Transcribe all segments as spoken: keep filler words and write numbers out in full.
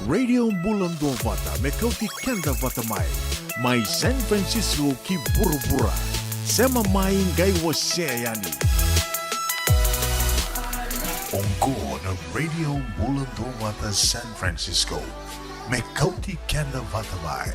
Radio Bula Duavata, me kauti keda vata mai. Mai San Francisco ki vuravura. Sema mai qai wasea yani. Oqo na Radio Bula Duavata San Francisco. Me kauti keda vata mai.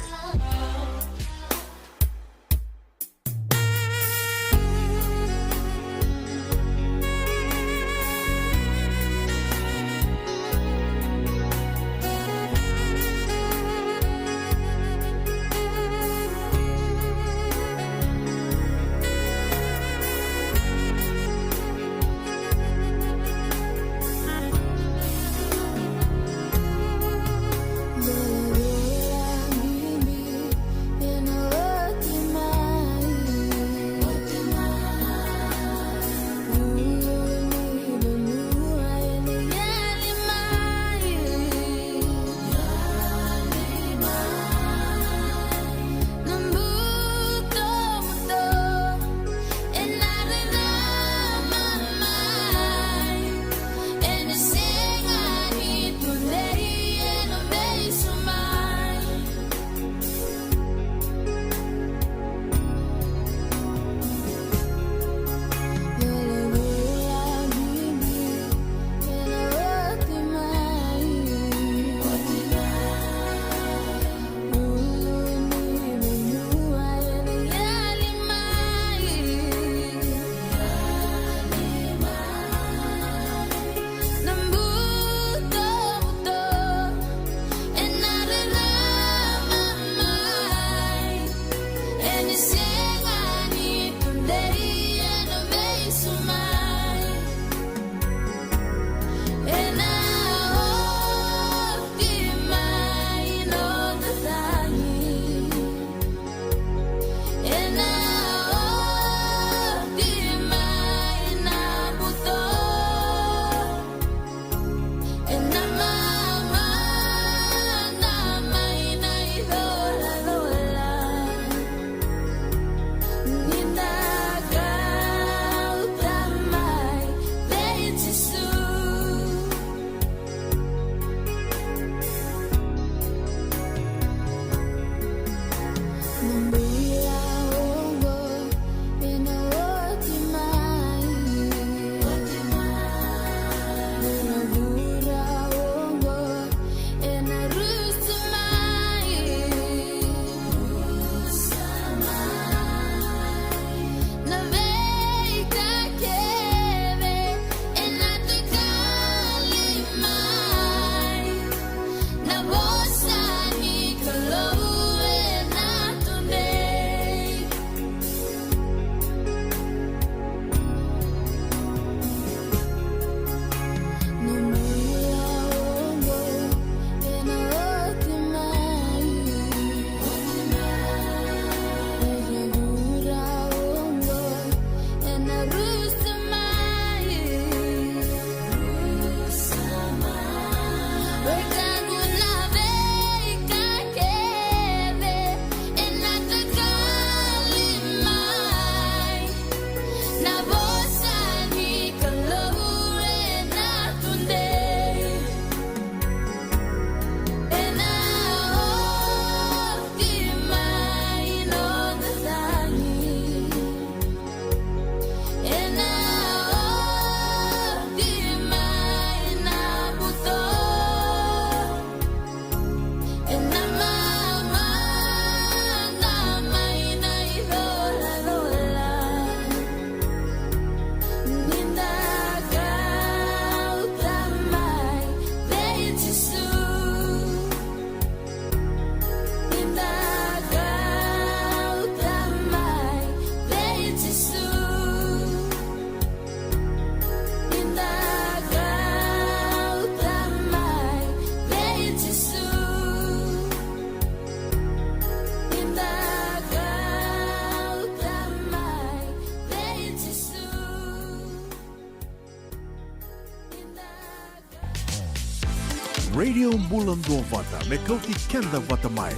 Radio Bula Duavata, me kauti keda vata mai.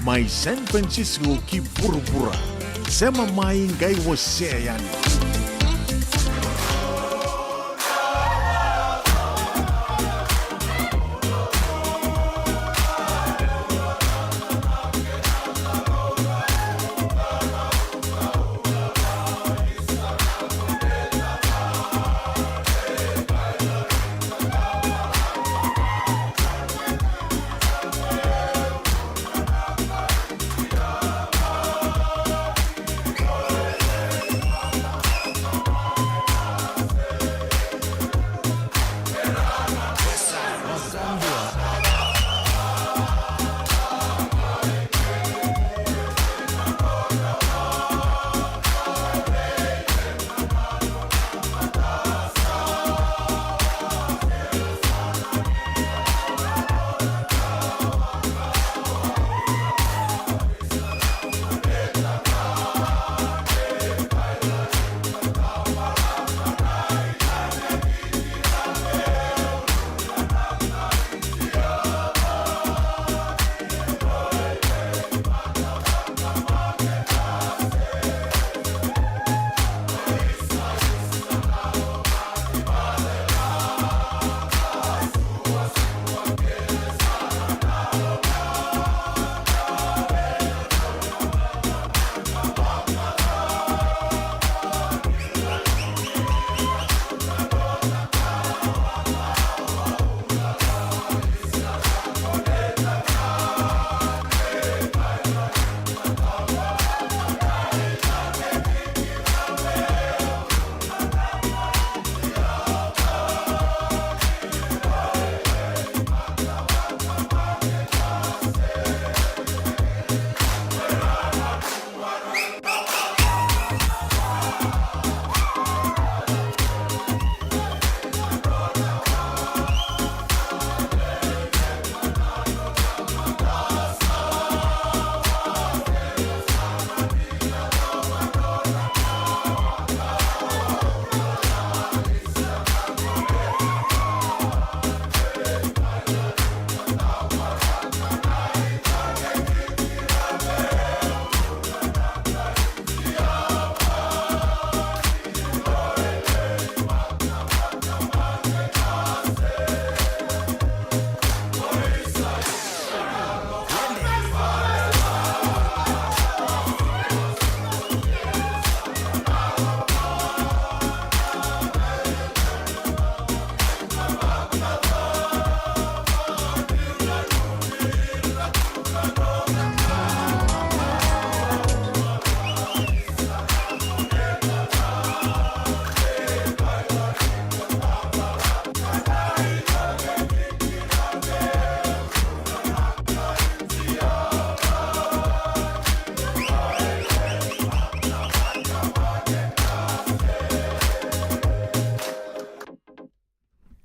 Mai San Francisco ki vuravura. Sema mai qai wasea yani.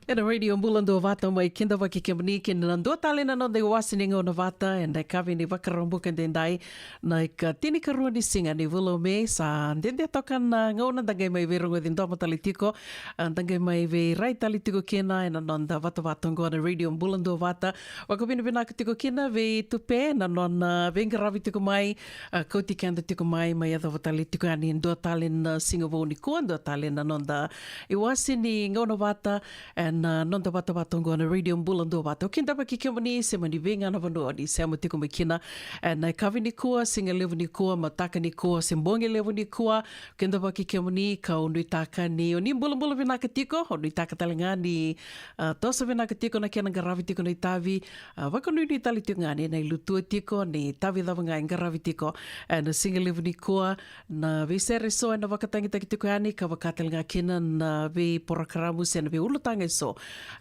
Ena Radio Bula Duavata mai kidavaki kemuni kina na dua tale na noda iwase ni gauna vata ena yakavi ni Vakaraubuka edaidai, na ika tinikarua ni siga ni vula o Me. Sa dede toka na gauna da qai mai veirogoci domo tale tiko, a, da qai mai veirai tale tiko kina ena noda vatavata oqo na Radio Bula Duavata. Vakavinavinaka tiko kina vei Tupe na nona veiqaravi tiko mai, a, kauti keda tiko mai, mai yacova tale tiko yani dua tale na siga vou nikua, dua tale na noda iwase ni gauna vata ena noda vatavata oqo na Radio Bula Duavata. O kidavaki kemuni se mani vei ga na vanua o ni sema tiko mai kina ena yakavi nikua, siga levu nikua, mataka nikua se bogi levu nikua. O kidavaki kemuni, kau nuitaka ni o ni bulabula vinaka tiko, o nuitaka tale ga ni, a, toso vinaka tiko na kena qaravi tiko na itavi, a, vakanuinui tale tiko ga ni na ilutua tiko, ni itavi cava ga e qaravi tiko ena siga levu nikua. Na veisere eso ena vakatagitaki tiko yani, ka vaka tale ga kina na veiporokaramu se na veiulutaga eso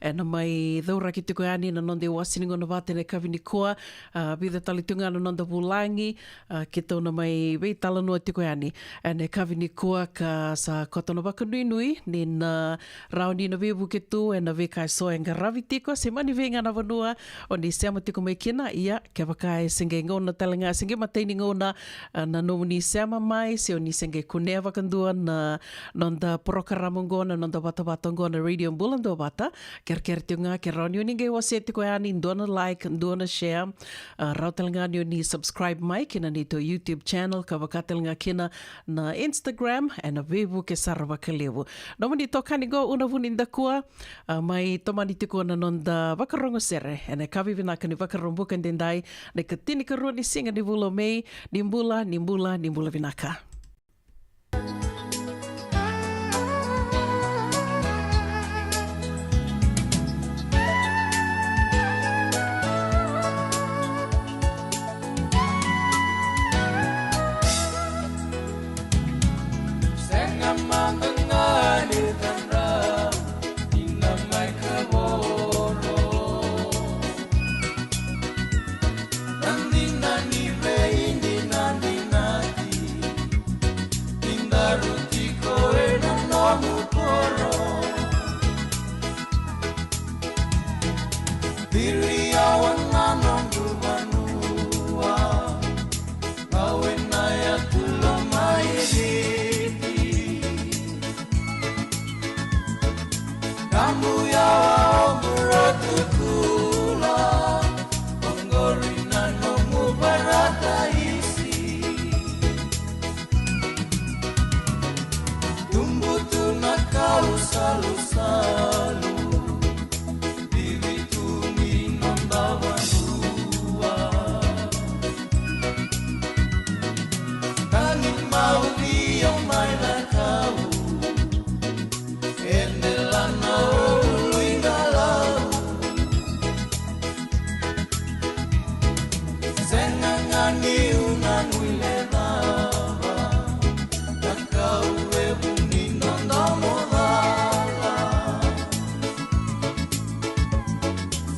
ena mai cauraki tiko yani na noda iwase ni gauna vata ena yakavi nikua. A, vica tale tiko ga na noda vulagi, a, keitou na mai veitalanoa tiko yani ena yakavi nikua, ka sa koto na vakanuinui ni na rawa ni na veivuke tu ena veika eso e qaravi tiko se mani vei ga na vanua o ni sema tiko mai kina. Ia, kevaka e se qai gauna tale ga, se qai matai ni gauna, a, na nomuni sema mai, se o ni se qai kunea vakadua na noda porokaramu oqo, na noda vatavata oqo na Radio Bula Duavata, kerekere tiko ga ke rawa ni o ni qai wasea tiko yani dua na like, dua na share, a, rawa tale ga ni o ni subscribe mai kina neitou YouTube channel, ka vaka tale ga kina na Instagram, ena veivuke sara vakalevu. Nomuni itokani qo Una Vunidakua, a, mai tomani tiko na noda vakarogo sere ena yakavi vinaka ni Vakaraubuka edaidai, na ika tinikarua ni siga ni vula o Me. Ni bula, ni bula, ni bula vinaka. Sega mada ga ni tadra ni na mai kavoro. Na dina ni veidinadinati ni daru tiko ena nomu koro. Viri yawa na noqu vanua. Au ena yatu lo mai Viti. Kamu yawa o Burotukula. Oqori na nomu parataisi. Tubu tu na kau salusalu. Vivi tu ni noda vanua. Tani maudia mai na kau. Ende lana o ulu i galau. Sega ga ni una guilecava. Na kau e vu ni noda mo cala.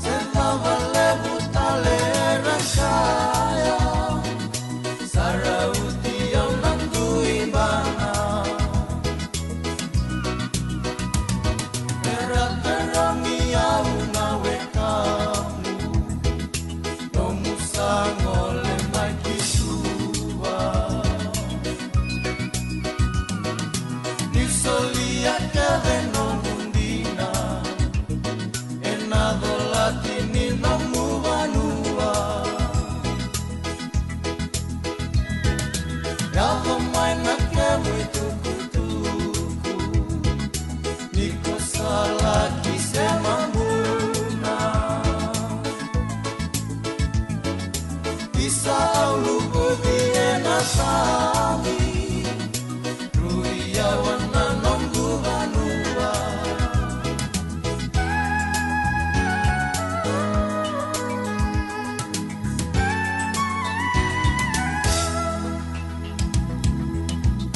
Se cava levu tale era kaya. Sa rauti au na dui bana. Era tarogi au na wekamu. Nomu sa gole mai ki Suva. Ni solia kece nomu dina. Ena colati ni nomu vanua. Yaco mai na kemu itukutuku. Ni ko sa laki sema buna. Isa au luvuci ena sami. Rui yawa na noqu vanua.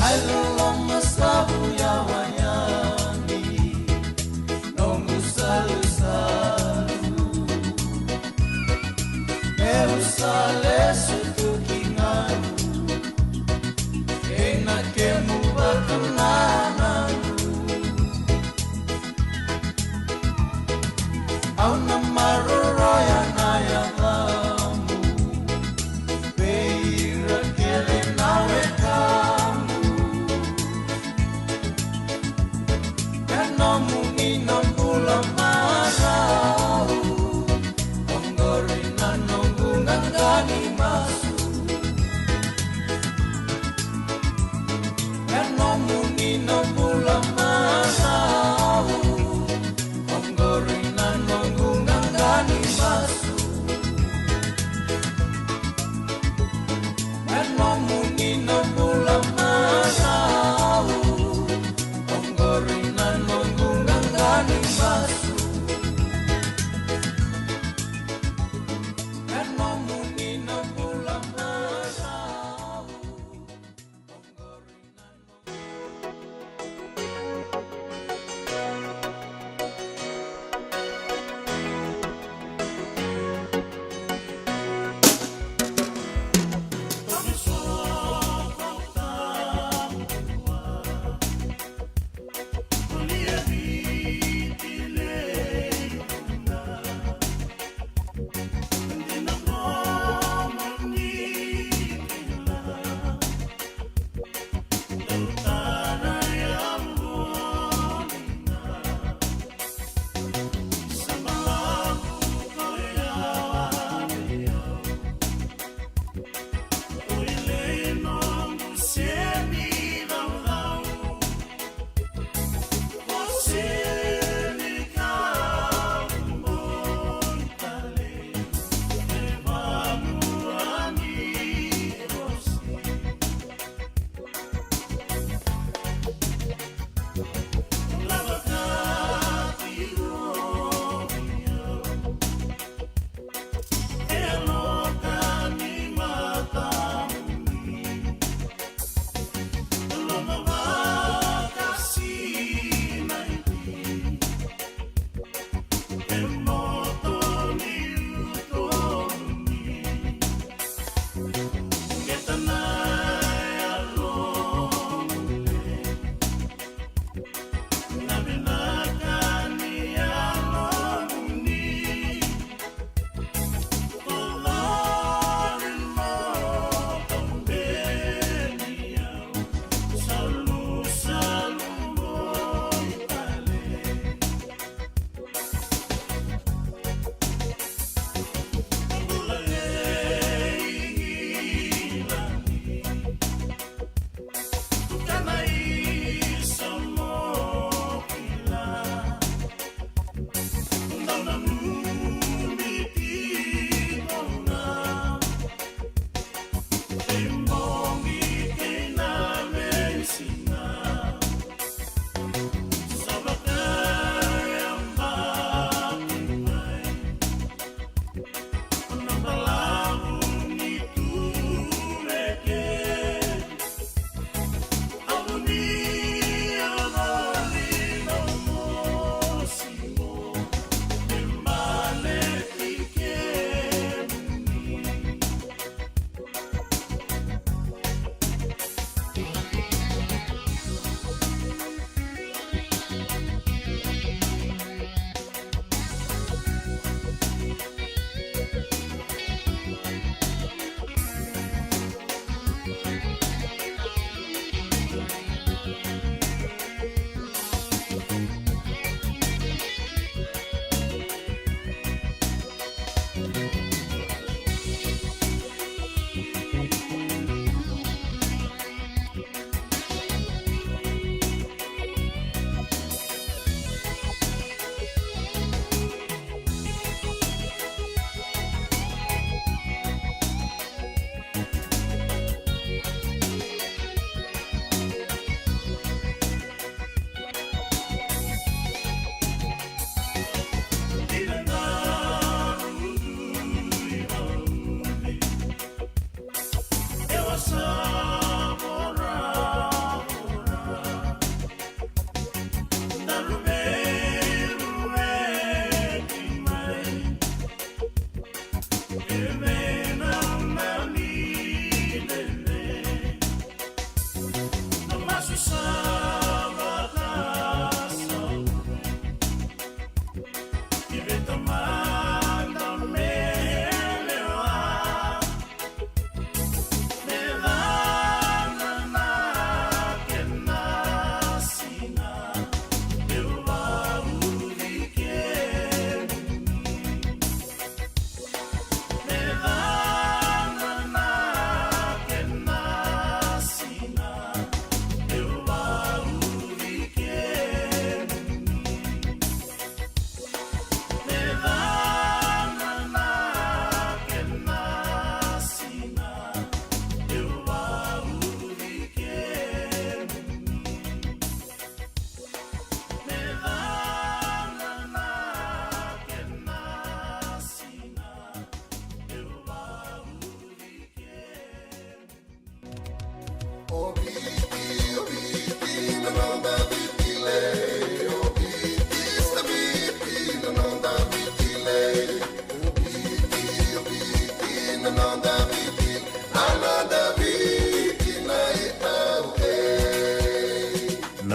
Ai loloma sa vu yawa yani. Noqu salusalu. Meu sa lesu tu ki galu. Kei na kemu vakanananu.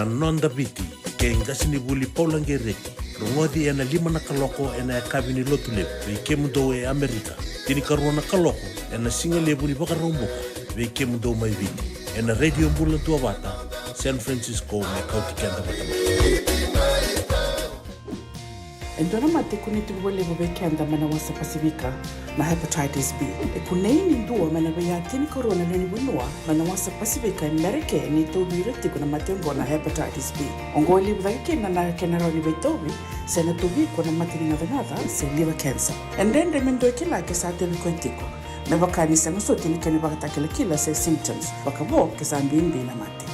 Na Noda Viti, kei qasenivuli Paula Gereti. Rogoci ena lima na kaloko ena yakavi ni Lotulevu vei kemudou e Amerika. Tinikarua na kaloko ena sigalevu ni Vakaraubuka vei kemudou mai Viti, ena Radio Bula Duavata, San Francisco, me kauti keda vata mai. E dua na mate e kunei tiko vakalevu vei keda mai na wasa Pasifika na hepatitis B. E kunei ni dua mai na veiya tinikarua na lewe ni vanua mai na wasa Pasifika e Merika e tauvi ira tiko na mate oqo na hepatitis B. Oqo e levu cake kina na kena rawa ni veitauvi se na tauvi iko na mate ni gacagaca se liver cancer. E dredre me dua e kila ke sa tauvi koya tiko, me vaka ni sega soti na kena ivakatakilakila se symptoms, vakavo ke sa bibi na mate.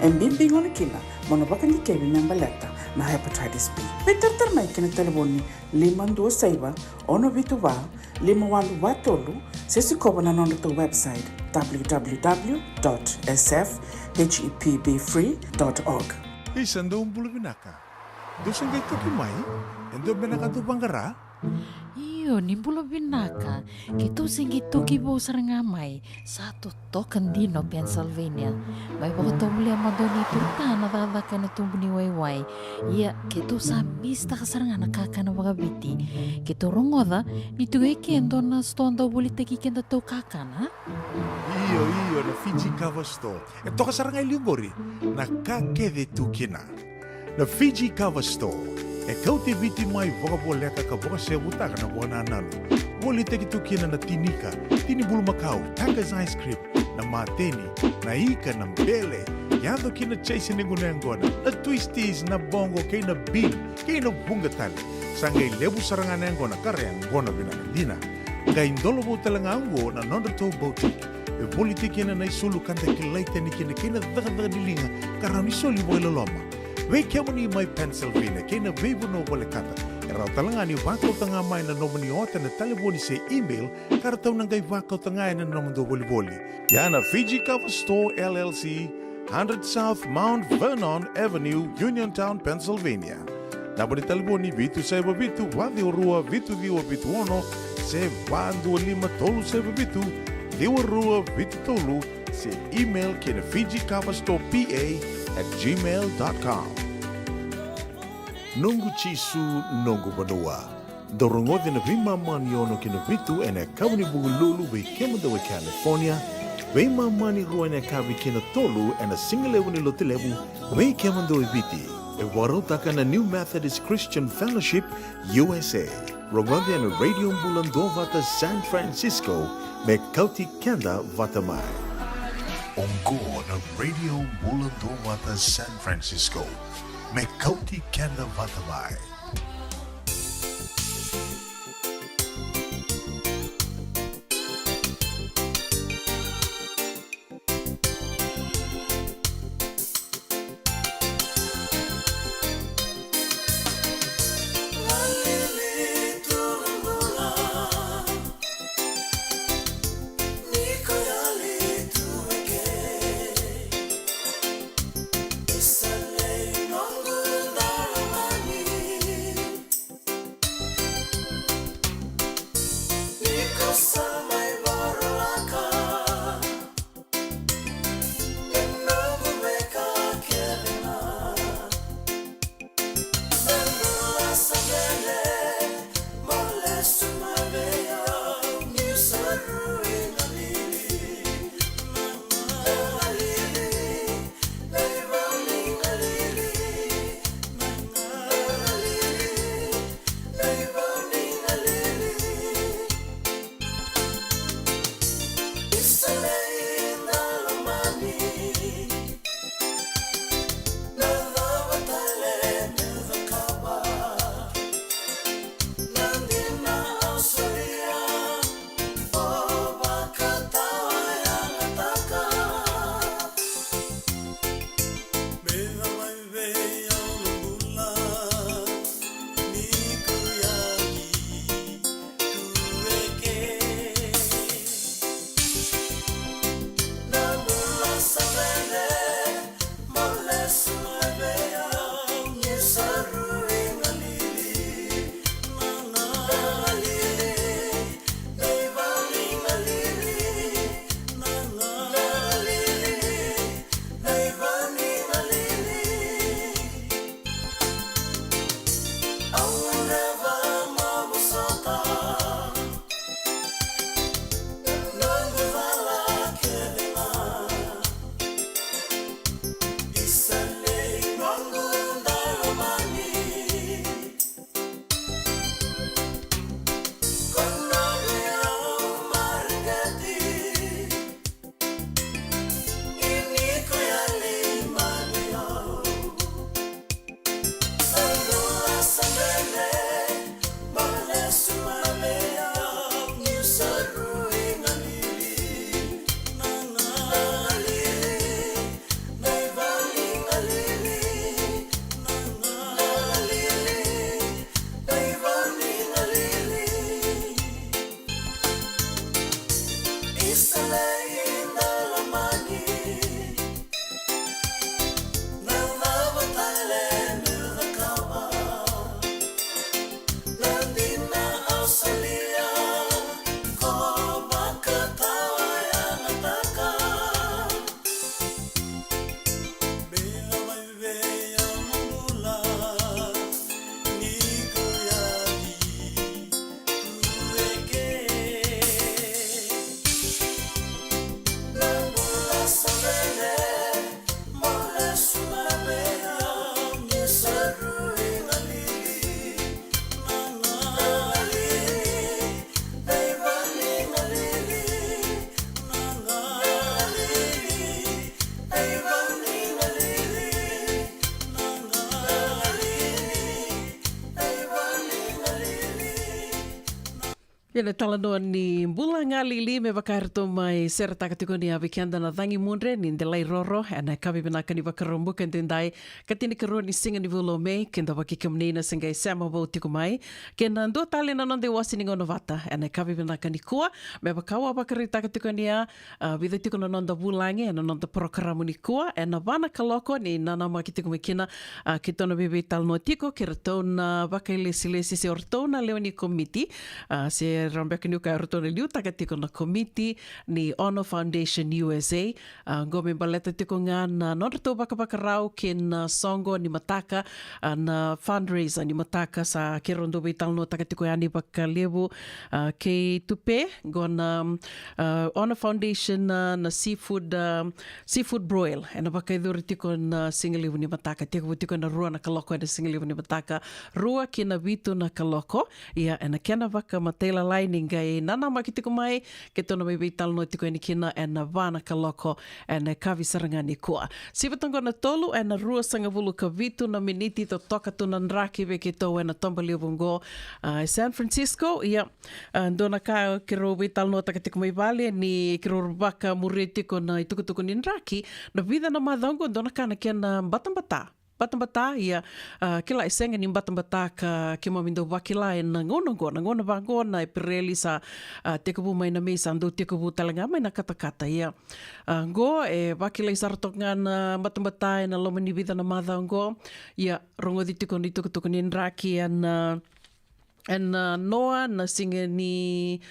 E bibi gona kina mo na vakadikevi me baleta na hepatitis B. Veitaratara mai ki na talevoni lima dua saiva, ono vitu va, lima walu va tolu, se sikova na nodratou website, w w w dot s f h e p b free dot org. Isa, dou bula vinaka. Dou se qai toki mai? E dua beka na ka dou vaqara? Io, ni bula vinaka. Keitou se qai toki vou sara ga mai. Sa totoka dina o Pennsylvania. Mai vakatovolea mada o Nei Turta na cakacaka ena tubu ni waiwai. Ia, keitou sa misitaka sara ga na kakana vakaviti. Keitou rogoca ni tiko eke e dua na sitoa dau volitaki kedatou kakana. Io, io, na Fiji Cover Store. E toka sara ga e liu qori na ka kece tu kina. Na Fiji Cover Store e kauti Viti mai vakavoleka ka vakasevutaka na vakanananu. Volitaki tu kina na tinika, tini bulumakau, Tiger's ice cream, na mateni, na ika, na bele, yaco kina chase ni gunu yaqona, na twisties, na bongo, kei na bean, kei na vuqa tale. Sa qai levu sara ga na yaqona ka ra yaqona vinaka dina. Qai dolovou tale ga oqo na nodratou boutique. E volitaki kina na isulu ka da kilai tani kina kei na cakacaka ni liga ka rawa ni soli vakailoloma. Vei kemuni mai Pennsylvania kei na veivanua volekata, e rawa tale ga ni vakauta ga mai na nomuni ota ena talevoni se email ka ratou na qai vakauta ga ena nomudou volivoli. Ia na Fiji Cover Store L L C, hundred South Mount Vernon Avenue, Uniontown, Pennsylvania. Naba ni talevoni vitu saiva vitu, va ciwa rua, vitu ciwa vitu ono, se va dua lima tolu saiva vitu, ciwa rua vitu tolu, se email ki na Fiji Cover Store P A at gmail dot com. Noqu Jisu, noqu vanua. Dou rogoci na veimama ni ono ki na vitu ena yakavi ni Vukelulu vei kemudou e California, veimama ni rua ena yakavi ki na tolu ena sigalevu ni Lotulevu vei kemudou e Viti. E vakarautaka na New Methodist Christian Fellowship U S A. Rogoci ena Radio Bula Duavata San Francisco, me kauti keda vata mai. Oqo na Radio Bula Duavata San Francisco, me kauti keda vata mai. Sa mai voroka na noqu veika kece ga. Na bula sa vele, mo lesu mai vei au, niu sa rui na lili. Na lili, na ivau ni na lili. Na lili, na ivau ni na lili. Isa lei da lomani. Na cava tale meu cakava? Na dina au solia, o vakatawayagataka. Me cava mai vei au na bula, ni ko yali tu eke. Na bula sa vele, mo lesu mai vei au, niu sa rui na lili. Na lili, na ivau ni na lili. Na lili, na ivau ni na lili. Au gadreva mo vosota noqu cala kece ga. Isa lei noqu daulomani. Ko noqu iyau mareqeti. Isa lei da lomani. Na cava tale meu cakava? Na dina au solia, ko vakatawayagataka. Me cava mai vei au na bula, ni ko yali tu eke. Na bula sa vele, mo lesu mai vei au, niu sa rui na lili. Na lili, na ivau ni na lili. Na lili, na ivau ni na lili. Na lili, na ivau ni na lili. Ia na talanoa ni bula ga lili, me vaka eratou mai seretaka tiko ni a vei keda na cagi mudre ni delai roro ena yakavi vinaka ni Vakaraubuka edaidai, ka tinikarua ni siga ni vula o Me. Keda vaki kemuni na se qai sema vou tiko mai kei na dua tale na noda iwase ni gauna vata ena yakavi vinaka nikua. Me vaka au a vakaraitaka tiko ni a, a, vica tiko na noda vulagi ena noda porokaramu nikua, ena va na kaloko ni nanamaki tiko mai kina, a, keitou na veiveitalanoa tiko kei ratou na vakailesilesi se o ratou na lewe ni komiti, a, se ra beka niu kaya o ratou na liutaka tiko na komiti ni Honor Foundation U S A. A, qo me baleta tiko ga na nodratou vakavakarau kei na soqo ni mataka, a, na fundraiser ni mataka sa keirau dau veitalanoataka tiko yani vakalevu, a, kei Tupe, qo na, a, Honor Foundation, a, na seafood, a, seafood broil. Ena vakayacori tiko na sigalevu ni mataka, tekivu tiko ena rua na kaloko ena sigalevu ni mataka, rua ki na vitu na kaloko. Ia ena kena vakamatailalai ni qai nanamaki tiko mai, keitou na mai veitalanoa tiko yani kina ena va na kaloko ena yakavi sara ga nikua. Siva toka qo na tolu ena ruasagavulu ka vitu na miniti, totoka tu na draki vei keitou ena toba levu qo, a, San Francisco. Ia, a, dua na ka keirau veitalanoataka tiko mai vale ni keirau vakamuria tiko na itukutuku ni draki, na vica na macawa qo dua na ka na kena batabata. Batabata, ia, a, kila e sega ni batabata ka keimami dau vakila ena gauna qo, na gauna vaqo na Epereli sa, a, tekivu mai na Mei sa dau tekivu tale ga mai na katakata, ia. A, qo e vakilai sara toka ga na batabata ena loma ni vica na macawa qo. Ia, rogoci tiko na itukutuku ni draki ena, ena, a, noa na siga ni,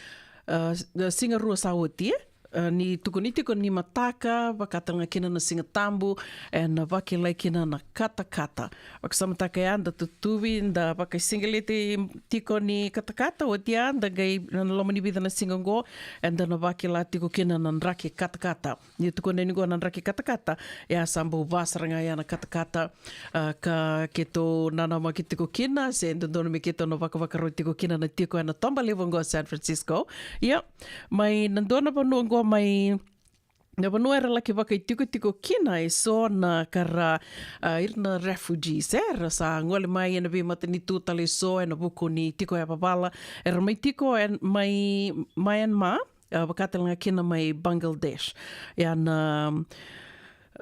a, na siga rua sa oti, e? A, ni tukuni tiko ni mataka, vaka tale ga kina na Siga Tabu, e na vakilai kina na katakata. Vakasamataka ya, da tutuvi, da vakaisigileti tiko ni katakata, oti ya, da qai na loma ni vica na siga oqo, eda na vakila tiko kina na draki katakata. Ni tukuna ni qo na draki katakata, ya sa bau va sara ga ya na katakata, a, ka keitou nanamaki tiko kina, se dodonu me keitou na vakavakarau tiko kina na tiko ena toba levu oqo San Francisco. Ia, mai na dua na vanua oqo mai, na vanua era laki vakaitikotiko kina e so na ka ra, a, ira na refugees, e, era sa gole mai ena veimatanitu tale e so ena vuku ni tiko yavavala, era mai tiko e, mai Myanmar, a, vaka tale ga kina mai Bangladesh. Ia na,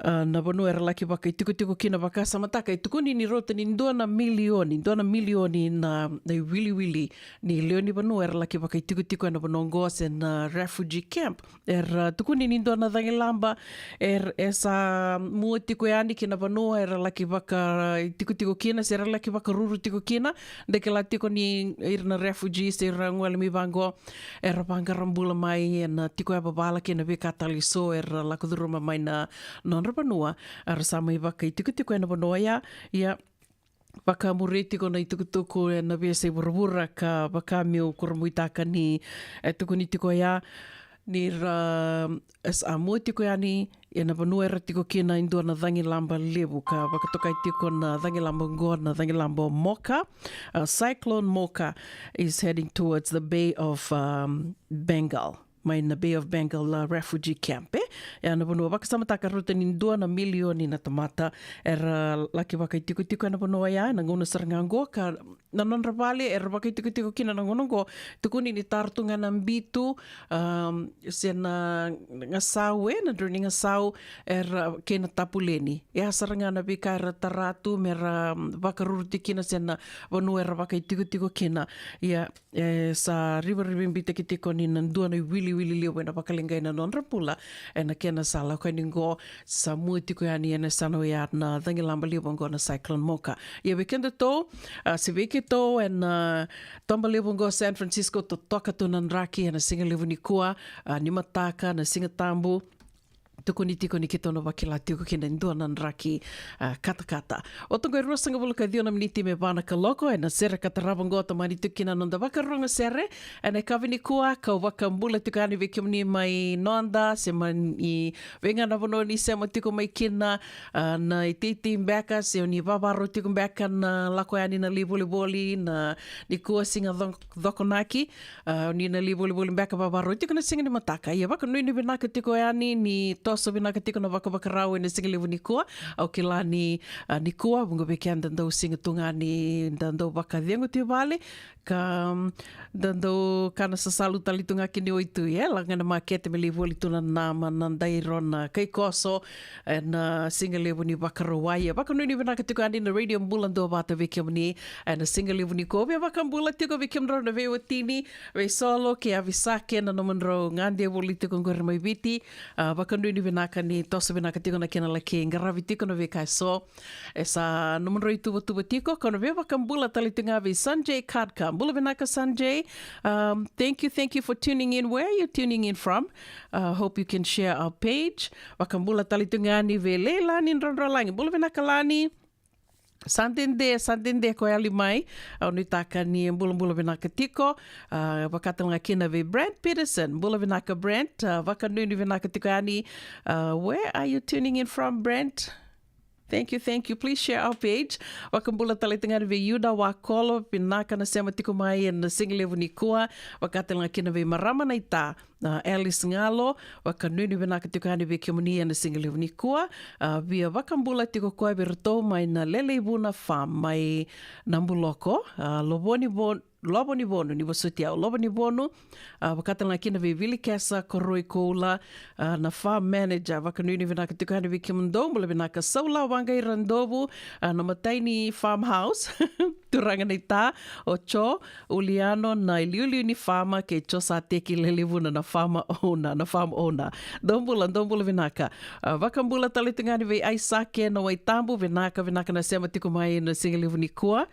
a, na vanua era laki vakaitikotiko kina, vakasamataka e tukuni ni rauta ni dua na milioni, dua na milioni na, na iwiliwili ni lewe ni vanua era laki vakaitikotiko ena vanua oqo se na refugee camp. Era tukuni ni dua na cagilaba, er, e sa mua tiko yani ki na vanua era laki vakaitikotiko kina, se era laki vakaruru tiko kina, da kila tiko ni ira na refugees, ira gole mai vaqo, era vaqara bula mai ena tiko yavavala kei na veika tale e so era lako curuma mai na nodra vanua, era sa mai vakaitikotiko ena vanua ya, ia, vakamuria tiko na itukutuku ena veiyasai vuravura ka vaka meu kurabuitaka ni, e, tukuni tiko ya, ni ra, e, sa mua tiko yani ena vanua era tiko kina e dua na cagilaba levu ka vakatokai tiko na cagilaba oqo na cagilaba o Mocha. A, Cyclone Mocha is heading towards the Bay of, um, Bengal. Mai na Bay of Bengal, a, refugee camp, e? Ia na vanua vakasamataka rauta ni dua na milioni na tamata era laki vakaitikotiko ena vanua ya, ena gauna sara ga oqo ka na nodra vale era vakaitikotiko kina na gauna oqo, tukuni ni tara tu ga na bitu, um, se na gasau, e, na drau ni gasau, era kei na tapuleni. E a sara ga na veika era tara tu me ra, um, vakaruru tiko kina se na vanua era vakaitikotiko kina. Ia, e sa rivarivabitakitiko ni na dua na iwiliwili levu ena vakaleqai na nodra bula ena kena sa lako yani oqo, sa mua tiko yani ena yasana oya na cagilaba levu oqo na Cyclone Mocha. Ia vei kedatou, a, se vei keitou ena, a, toba levu oqo San Francisco, totoka tu na draki ena siga levu nikua, a, ni mataka na Siga Tabu, tukuni tiko ni keitou na vakila tiko kina e dua na draki, a, katakata. Oti oqo e ruasagavulu ka ciwa na miniti me va na kaloko, ena sere ka tarava oqo tomani tiko kina na noda Vakarogo Sere ena yakavi nikua, kau vakabula tiko yani vei kemuni mai noda, se mai vei ga na vanua ni sema tiko mai kina, a, na iteitei beka, se o ni vavarau tiko beka na lako yani na lai volivoli, na nikua siga co-, cokonaki, a, ni na lai volivoli beka, vavarau tiko na siga ni mataka. Ia vakanuinui vinaka tiko yani ni toso vinaka tiko na vakavakarau ena siga levu nikua. Au kila ni, a, nikua vuqa vei keda dau siga tu ga ni da dau vakacegu tu i vale, ka, mm, da dau kana sasalu tale tu ga kina i waitui, e, lako ga ena makete me lai voli tu na nama, na dairo, na kaikoso, ena siga levu ni Vakarauwai. Ia vakanuinui vinaka tiko yani na Radio Bula Duavata vei kemuni ena siga levu nikua. Via vakabula tiko vei kemudrau na veiwatini, veisolo kei Avisake, na nomudrau gade voli tiko qori mai Viti. A, vakanuinui vinaka ni toso vinaka tiko na kena laki qaravi tiko na veika eso e sa nomudrau ituvatuva tiko. Kau na via vakabula tale tu ga vei Sanjay Khadka. Bula vinaka Sanjay. Um, thank you, thank you for tuning in. Where are you tuning in from? Uh, hope you can share our page. Vakabula tale tu ga yani vei Leilani Drodrolagi. Bula vinaka Lani. Sa dede, sa dede ko yali mai. Au nuitaka ni bulabula vinaka tiko. Uh, vaka tale ga kina vei Brent Peterson. Bula vinaka Brent. Uh, vakanuinui vinaka tiko yani. Uh, where are you tuning in from, Brent? Thank you, thank you. Please share our page. Vakabula tale tu ga yani vei Yuda Wakolo, vinaka na sema tiko mai ena siga levu nikua. Vaka tale ga kina vei marama naita, a, Alice Galo, vakanuinui vinaka tiko yani vei kemuni ena siga levu nikua. A, via vakabula tiko koya vei iratou mai na Leleivuna Farm mai Nabuloko, a, Lovonivonu, Lovonivonu, ni vosoti au, Lovonivonu, a, vaka tale ga kina vei Vilikesa Koroi Koula, a, na farm manager. Vakanuinui vinaka tiko yani vei kemudou. Bula vinaka Saula Waqairadovu, a, na matai ni farmhouse, turaga naita, o Jo Uliano na iliuliu ni farm, kei Josateki Leleivuna na farm owner, na farm owner. Dou bula, dou bula vinaka. A, vakabula tale tu ga yani vei Aisake Nawaitabu, vinaka, vinaka na sema tiko mai ena siga levu nikua.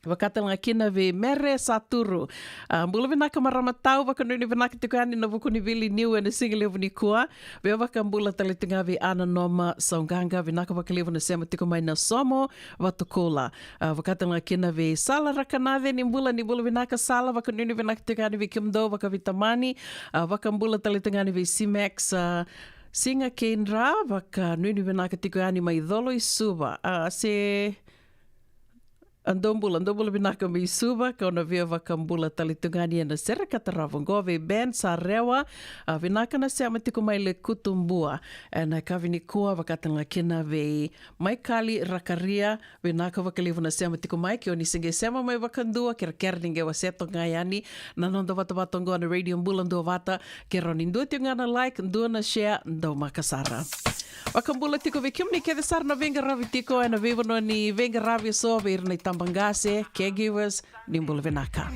Vakatalega kina vei Mere Saturu. A, bula vinaka marama tau, vakanuinui vinaka tiko yani na vuku ni vili niu ena siga levu nikua. Via vakabula tale tu ga vei Ana Noma Saugaga, vinaka vakalevu na sema tiko mai na Somo, Vatukoula. A, vakatalega kina vei Sala Rakanace, ni bula, ni bula vinaka Sala, vakanuinui vinaka tiko yani vei kemudou vakaveitamani. A, vakabula tale tu ga yani vei Simex, a, Siga Keidra, vakanuinui vinaka tiko yani mai Colo i Suva. A, se A, dou bula, dou bula vinaka mai Suva, kau na via vakabula tale tu ga yani ena sere ka tarava oqo vei Ben Sarewa, a, vinaka na sema tiko mai Lekutubua. Ena yakavi nikua vakatalega kina vei Maikali Rakaria, vinaka vakalevu na sema tiko mai, ke o ni se qai sema mai vakadua, kerekere ni qai wasea toka ga yani na noda vatavata oqo na Radio Bula Duavata, ke rawa ni dua tiko ga na like, dua na share, daumaka sara. Vakabula tiko vei kemuni kece sara na veiqaravi tiko ena veivanua ni veiqaravi eso, vei ira na itabaqase, caregivers, ni bula vinaka.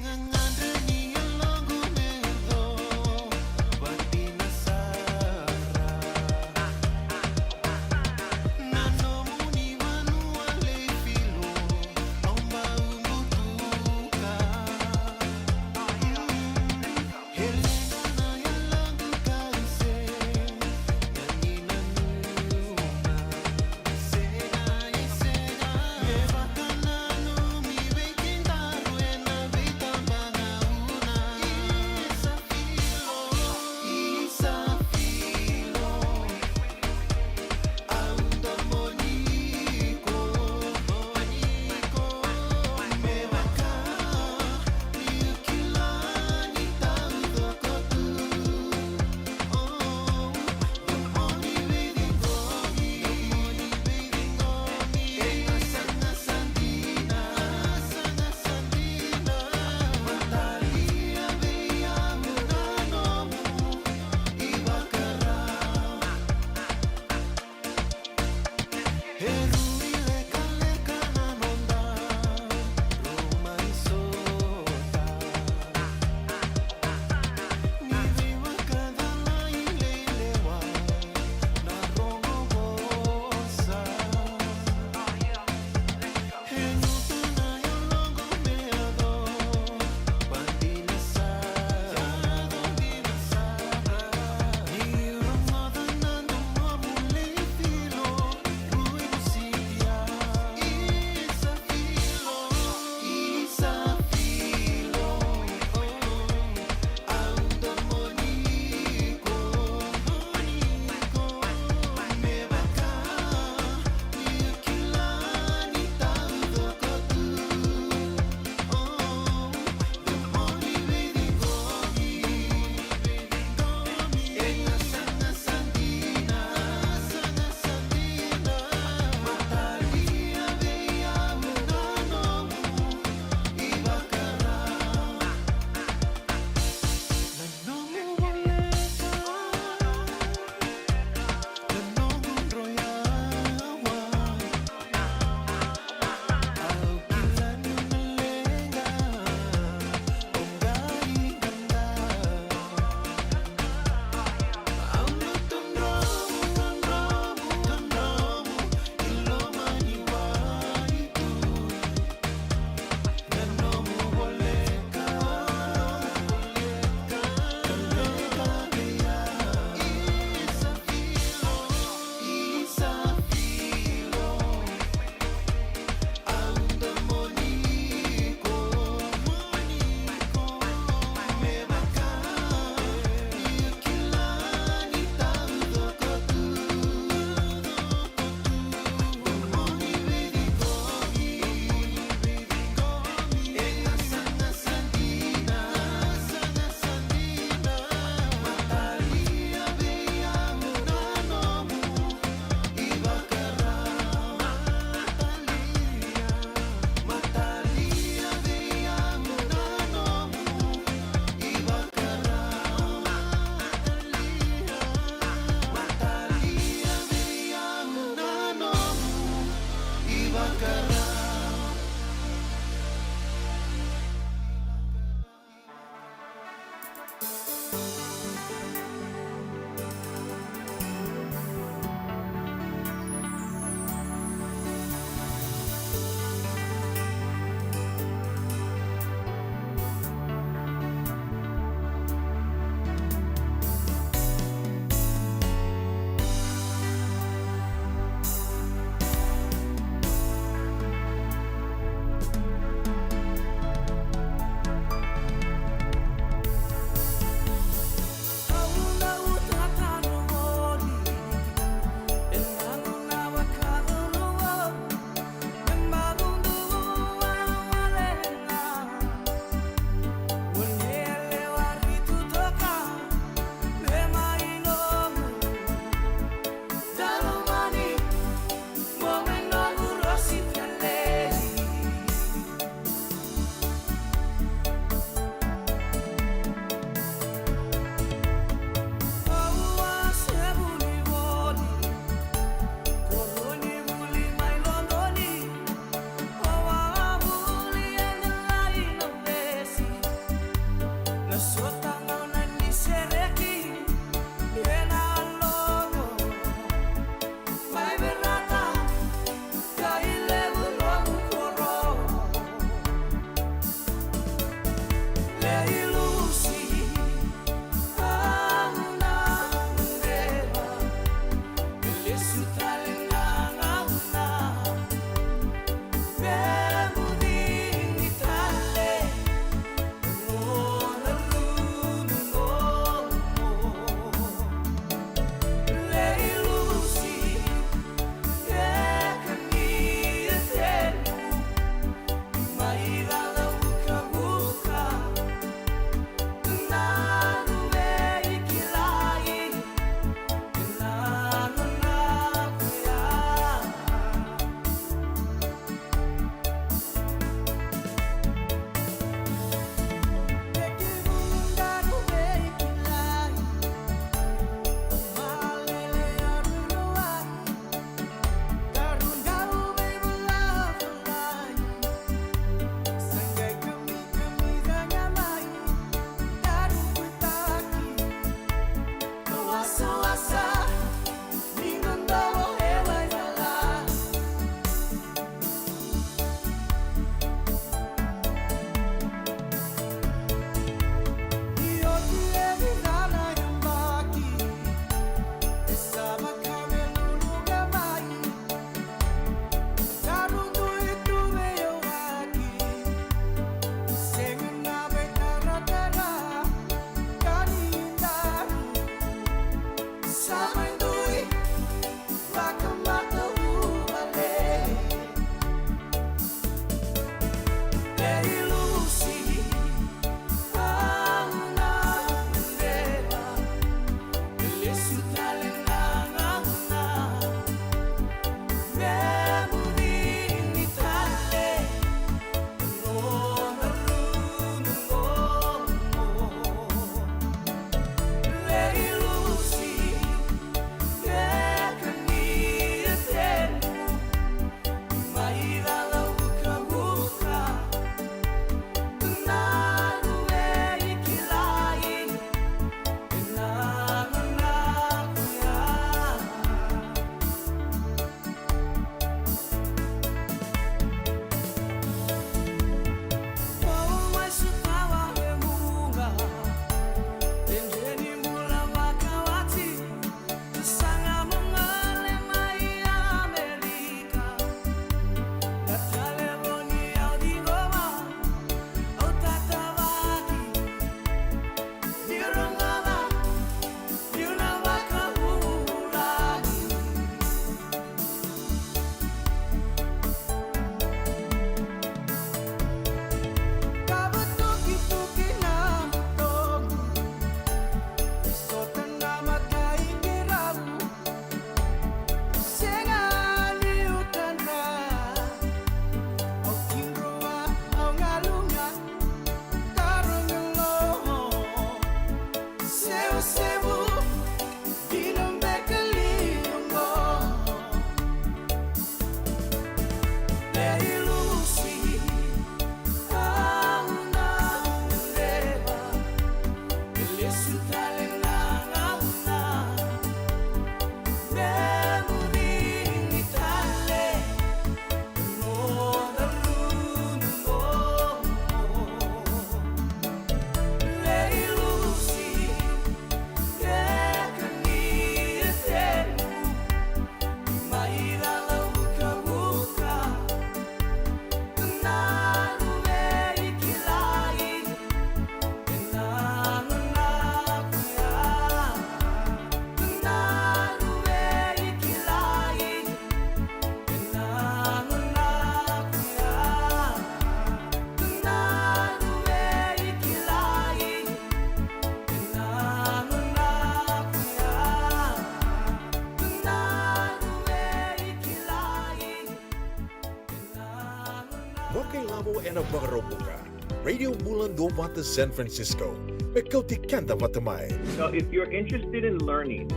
Vakailavo ena Vakaraubuka. Radio Bula Duavata San Francisco. Me kauti keda vata mai. So if you're interested in learning,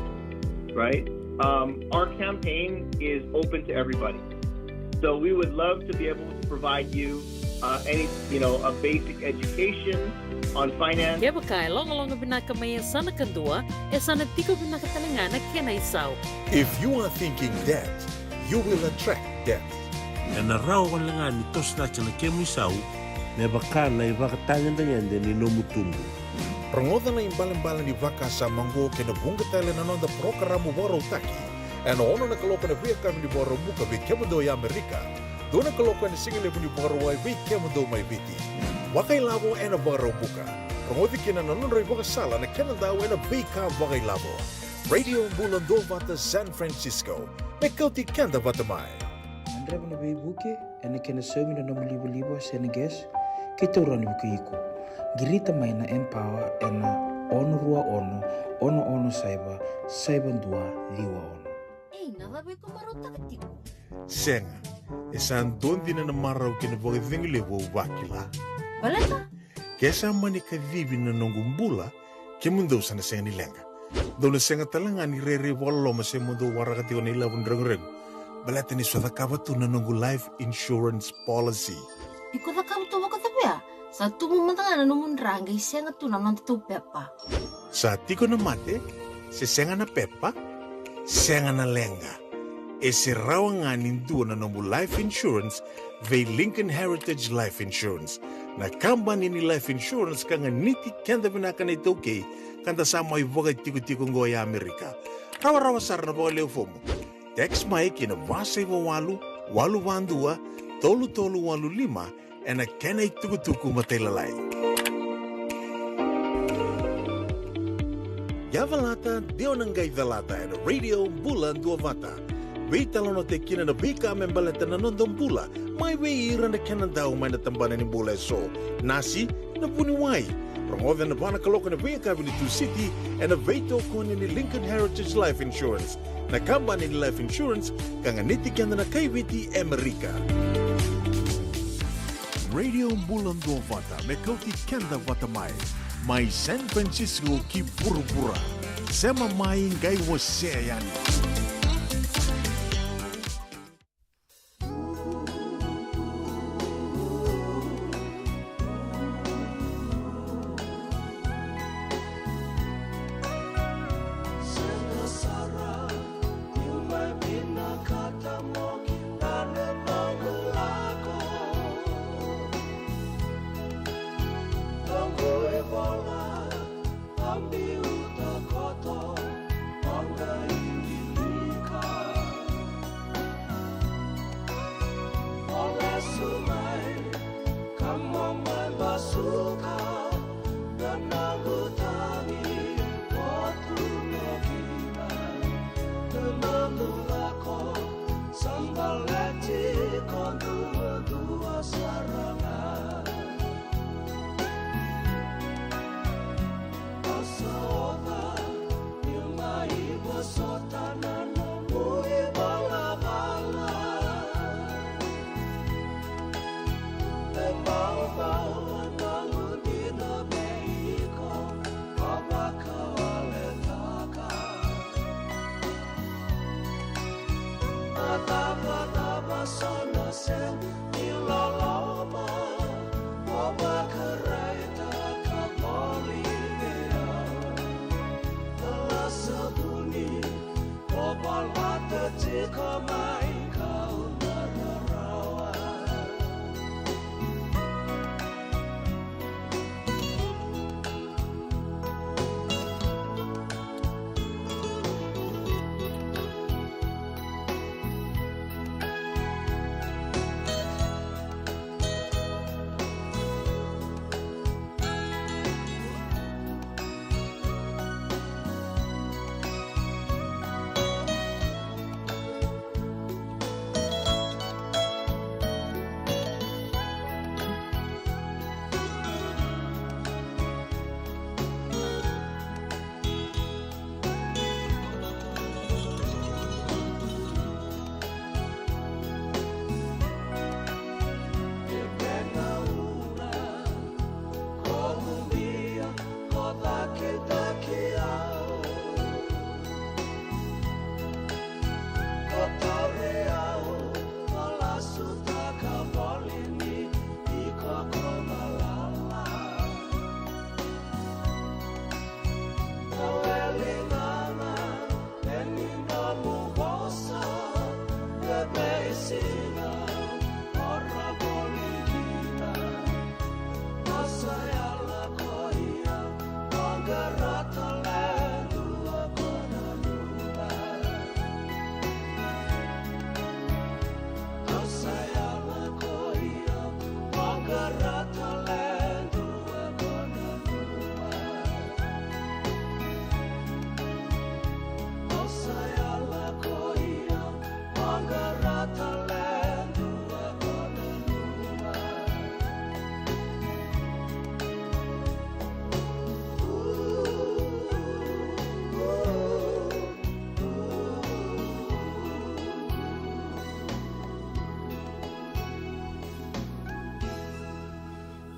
right, um, our campaign is open to everybody. So we would love to be able to provide you, uh, any, you know, a basic education on finance. Kevaka e logaloga vinaka mai e sa na kadua, e sa na tiko vinaka tale ga na kena isau. If you are thinking debt, you will attract debt. Ena rawa wale ga ni toso cake na kemu isau me vaka na ivakatagedegede ni nomu tubu. Rogoca na ibalebale ni vakasama oqo kei na vuqa tale na noda parokaramu vakarautaki ena ono na kaloko ena veiyakavi ni Vakaraubuka vei kemudou e Amerika, dua na kaloko ena sigalevu ni Vakarauwai vei kemudou mai Viti. Vakailavo ena Vakaraubuka. Rogoci kina na nodra ivakasala na kena dau ena Veika Vakailavo. Radio Bula Duavata San Francisco. Me kauti keda vata mai. Gadreva na veivuke ena kena saumi na nomu livaliva se na gas, keitou rawa ni vukei iko. Qirita mai na Empower ena ono rua ono, ono ono saiva, saiva dua ciwa ono. Ei, na cava iko marautaka tiko? Sega, e sa dua dina na marau kei na vakacegu levu au vakila. Baleta? Ke sa mani kacivi na noqu bula, kemudou sa na sega ni leqa. Dou na sega tale ga ni rairai vakaloloma se mo dou waraka tiko na ilavo ni reguregu, baleta niu sa cakava tu na noqu life insurance policy. Iko cakava tu vakacava ya? Sa tubu mada ga na nomu dra qai sega tu na nodatou pepa. Sa tiko na mate, Se sega na pepa, sega na leqa. E se rawa ga ni dua na nomu life insurance vei Lincoln Heritage Life Insurance, na kabani ni life insurance ka ganiti keda vinaka na iTaukei, ka da sa mai vakatikotiko oqo e Amerika. Rawarawa sara na vakalewe fomu. Text mai ki na va saiva walu, walu va dua, tolu tolu walu lima, ena kena itukutuku matailalai. Yavalata, dua na qai calata ena Radio Bula Duavata. Veitalanoataki kina na veika me baleta na noda bula, mai vei ira na kena dau mai na tabana ni bula eso. Nasi, na vuniwai. Rogoca ena va na kaloko ena veiyakavi ni Tusiti, ena veitokoni ni Lincoln Heritage Life Insurance, na kabani ni life insurance ka ganiti keda na kaiviti Amerika. Radio Bula Duavata me kauti keda vata mai, mai San Francisco ki vuravura. Sema mai, qai wasea yani.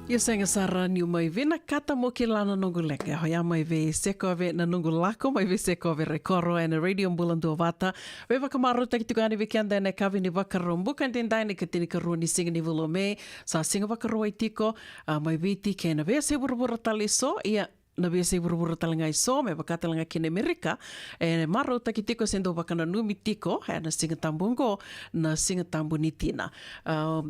Ia sega sara niu mai vinakata mo kila na noqu leqa, oya mai vei Sekove na noqu lako, mai vei Sekove Rekoro ena Radio Bula Duavata. Veivakamarautaki tiko yani vei keda ena yakavi ni Vakaraubuka edaidai, na ikatinikarua ni siga ni vula o Me. Sa siga Vakarauwai tiko, a, mai Viti kei na veiyasai vuravura tale eso. Ia na veiyasai vuravura tale ga eso, me vaka tale ga kina Amerika, e marautaki tiko se dau vakananumi tiko ena Siga Tabu oqo na Siga Tabu ni Tina. A,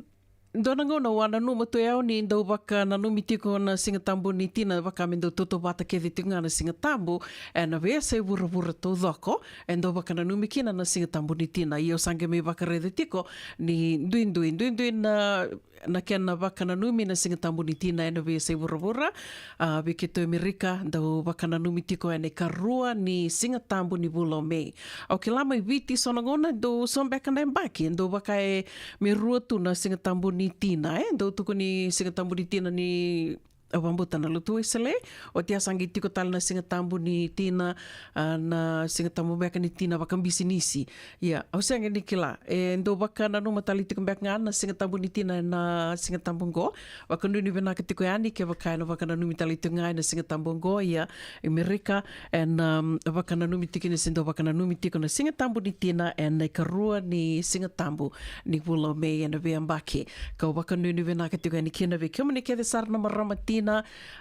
dua na gauna au a nanuma tu o yau ni dau vakananumi tiko na Siga Tabu ni Tina, vaka me dau tautauvata kece tiko ga na Siga Tabu ena veiyasai vuravura taucoko, e dau vakananumi kina na Siga Tabu ni Tina. Ia au sa qai mai vakaraica tiko ni duidui, duidui na, na kena vakananumi na Siga Tabu ni Tina ena veiyasai vuravura. A, vei keitou e Amerika, dau vakananumi tiko ena ikarua ni Siga Tabu ni vula o Me. Au kila mai Viti so na gauna dau so beka na yabaki, dau vaka e me rua tu na Siga Tabu ni Tina, e dau tukuni Siga Tabu ni Tina ni, au vakabauta na Lotu Wesele, oti a sa qai tiko tale na Siga Tabu ni Tina, a, na Siga Tabu beka ni Tina vakabisinisi. Ia, au sega ni kila, e dau vakananuma tale tiko beka ga na Siga Tabu ni Tina ena Siga Tabu oqo. Vakanuinui vinaka tiko yani kevaka ena vakananumi tale tiko ga ena Siga Tabu oqo. Ia, Amerika ena, um, vakananumi tiko ni se dau vakananumi tiko na Siga Tabu ni Tina ena ikarua ni Siga Tabu ni vula o Me ena veiyabaki. Kau vakanuinui vinaka tiko yani kina vei kemuni kece sara na marama tina,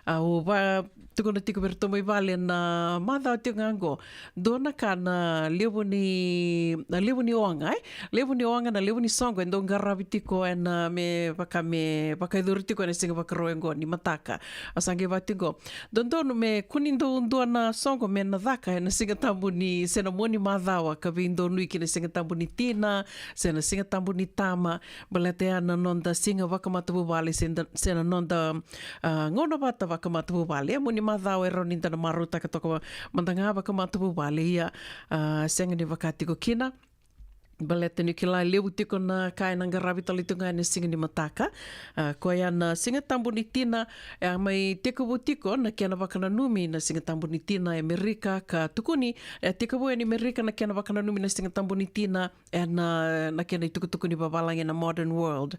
a, au va tukuna tiko vei iratou mai vale na macawa tiko ga oqo. Dua na ka na levu ni, na levu ni oga, e? Levu ni oga, na levu ni soqo e dau qaravi tiko ena me vaka me vakayacori tiko ena Siga Vakarauwai oqo ni mataka. A sa qai vaka tiko, dodonu me kua ni dau dua na soqo me na caka ena Siga Tabu ni, se na mua ni macawa ka veidonui ki na Siga Tabu ni Tina, se na Siga Tabu ni Tama, baleta ya na noda siga vakamatavuvale, se da, se na noda, a, gauna vata vakamatavuvale. E mua ni macawa e rawa ni da na marautaka toka mada ga vakamatavuvale, ia, a, sega ni vaka tiko kina. Baleta niu kila levu tiko na ka ena qaravi tale tiko ga ena siga ni mataka. A, koya na Siga Tabu ni Tina, e a mai tekivu tiko na kena vakananumi na Siga Tabu ni Tina e Amerika, ka tukuni, e tekivu yani Amerika na kena vakananumi na Siga Tabu ni Tina, ena, na kena itukutuku ni vavalagi ena modern world.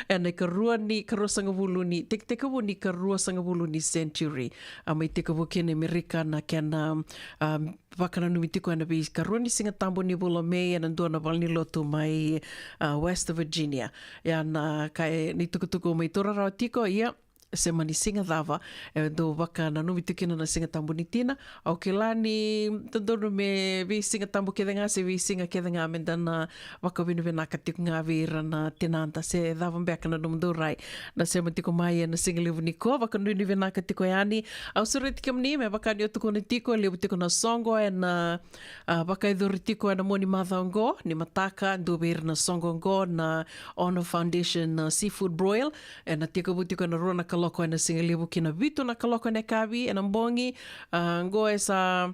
Ena ikarua ni, karuasagavulu ni, tek-, tekivu ni karuasagavulu ni century. A mai tekivu kina e Amerika na kena, um, vakananumi tiko ena veikarua ni Siga Tabu ni vula o Me ena dua na valenilotu mai, a, West Virginia. Ia na ka e, na itukutuku mai taura rawa tiko, ia, se mani siga cava e dau vakananumi tiko kina na Siga Tabu ni Tina. Au kila ni dodonu me veisiga tabu kece ga se veisiga kece ga me da na vakavinavinaka tiko ga vei ira na tinada se cava beka na nomudou rai na sema tiko mai ena siga levu nikua. Vakanuinui vinaka tiko yani. Au sureti kemuni me vaka niu tukuna tiko, levu tiko na soqo ena, a, vakayacori tiko ena mua ni macawa oqo ni mataka, dua vei ira na soqo oqo na Honor Foundation, a, Seafood Broil. Ena tekivu tiko ena rua na kaloko ena siga levu ki na vitu na kaloko ena yakavi ena bogi. A, oqo e sa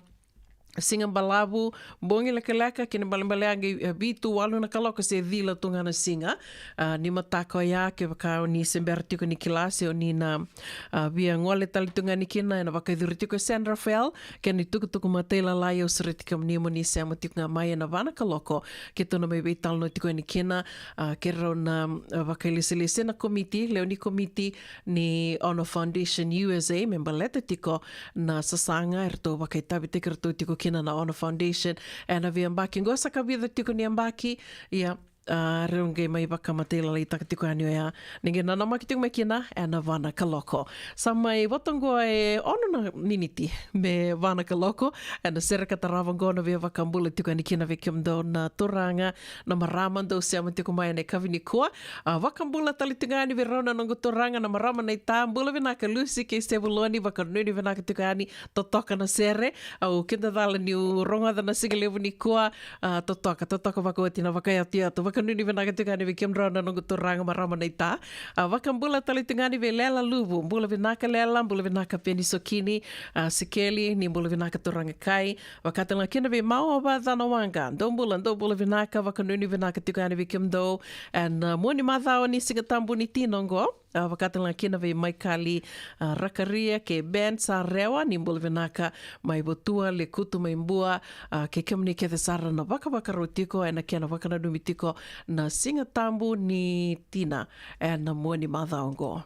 siga balavu, bogi lekaleka, kena ibalebale ya qai, e, vitu, walu na kaloko se cila tu ga na siga, a, ni mataka oya. Kevaka o ni se bera tiko ni kila se o ni na, a, via gole tale tu ga ni kina, ena vakayacori tiko e San Rafael, kena itukutuku matailalai. Au sureti kemuni mo ni sema tiko ga mai ena va na kaloko, keitou na mai veitalanoa tiko yani kina, a, keirau na, a, vakailesilesi na komiti, lewe ni komiti ni Honor Foundation U S A me baleta tiko na sasaga eratou vakaitavitaki iratou tiko kina na Honor Foundation ena veiyabaki oqo. Sa ka vica tiko ni yabaki, ia, a, rau qai mai vakamateilalaitaka tiko yani oya, ni qai nanamaki tiko mai kina ena va na kaloko. Sa mai vota oqo e ono na miniti me va na kaloko ena sere ka tarava oqo, na via vakabula tiko yani kina vei kemudou na turaga, na marama dou sema tiko mai ena yakavi nikua. A, vakabula tale tiko yani vei rau na noqu turaga na marama naita, bula vinaka Lucy kei Sevuloni, vakanuinui vinaka tiko yani, totoka na sere. Au kidacala niu rogoca na siga levu nikua, a, totoka, totoka vakaoti na vakayato, vakanuinui vinaka tiko yani vei kemudrau na noqu turaga marama naita. A, vakabula tale tiko yani vei Lela Luvu, bula vinaka Lela, bula vinaka Peni Sokini, a, Sikeli, ni bula vinaka turaga kai. Vaka tale ga kina vei Mawa Vacanawaqa, dou bula, dou bula vinaka, vakanuinui vinaka tiko yani vei kemudou ena, a, mua ni macawa ni Siga Tabu ni Tina oqo. A, vaka tale ga kina vei Maikali, a, Rakaria kei Ben Sarewa, ni bula vinaka mai Votua, Lekutu mai Bua, a, kei kemuni kece sara na vakavakarau tiko ena kena vakananumi tiko na Siga Tabu ni Tina ena mua ni macawa oqo.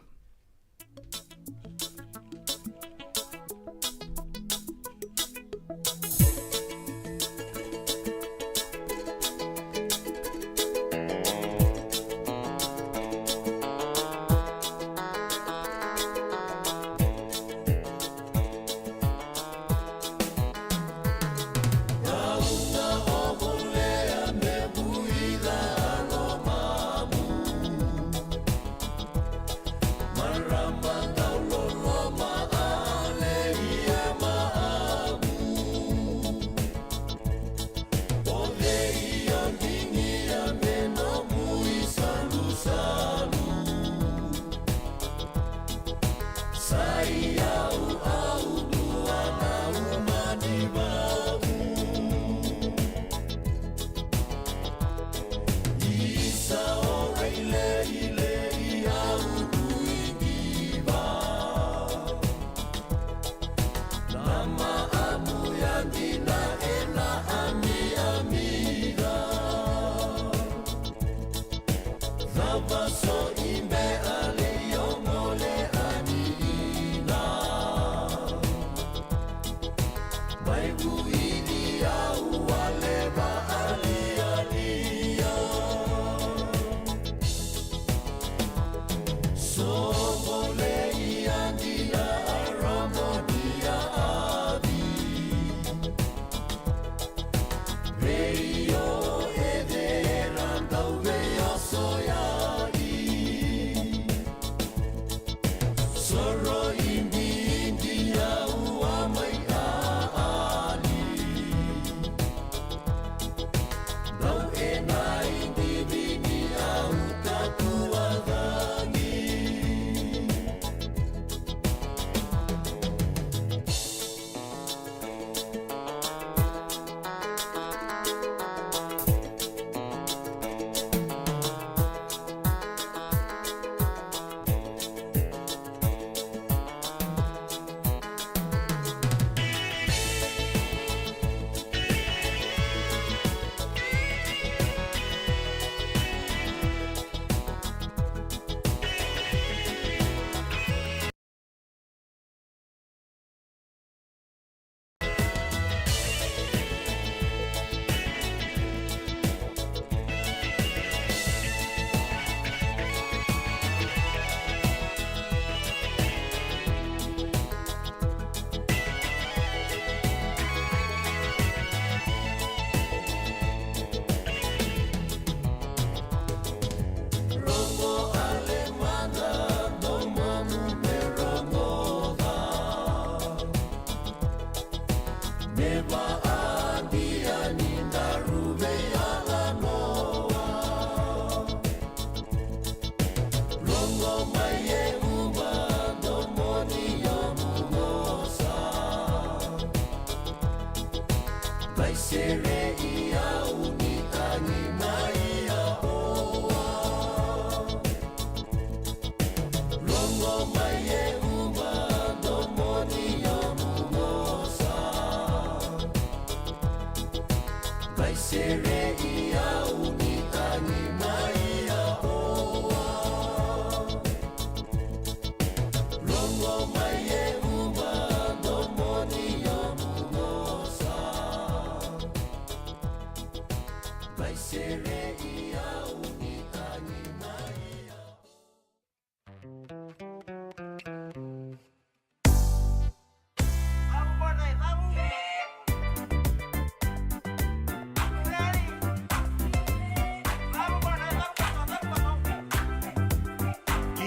Me vakadia ni daru veialanoa. Rogo mai e uba domoni o mumosa. Mai serei au ni tagi mai a oa. Rogo mai e uba domoni o mumosa. Mai serei au ni tagi mai a oa. Rogo mai e uba domoni o mumosa. Mai serei au ni tagi mai a oa.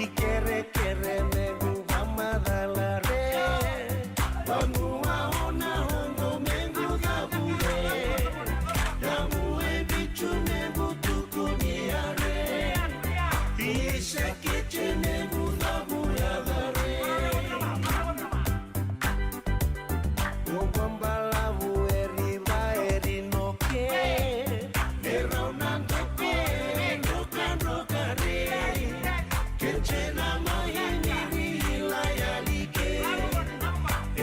Ikerekere mequ vamacala re. Vanua o na oqo mequ cavu re. Cavu e vitu mequ tukunia re. Isa kece mequ cavu yaca re. O vabalavu e riva e rinoke. E rau na doke, e drokadroka re. Kece na maini ni ila yali ke.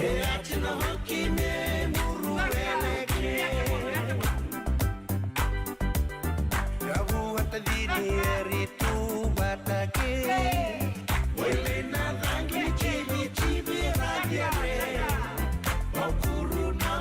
E ati na hoki me muru eleke. Ravu vata dini e ritu vata ke. Wele na cagi civi civi radia re. Vaukuru na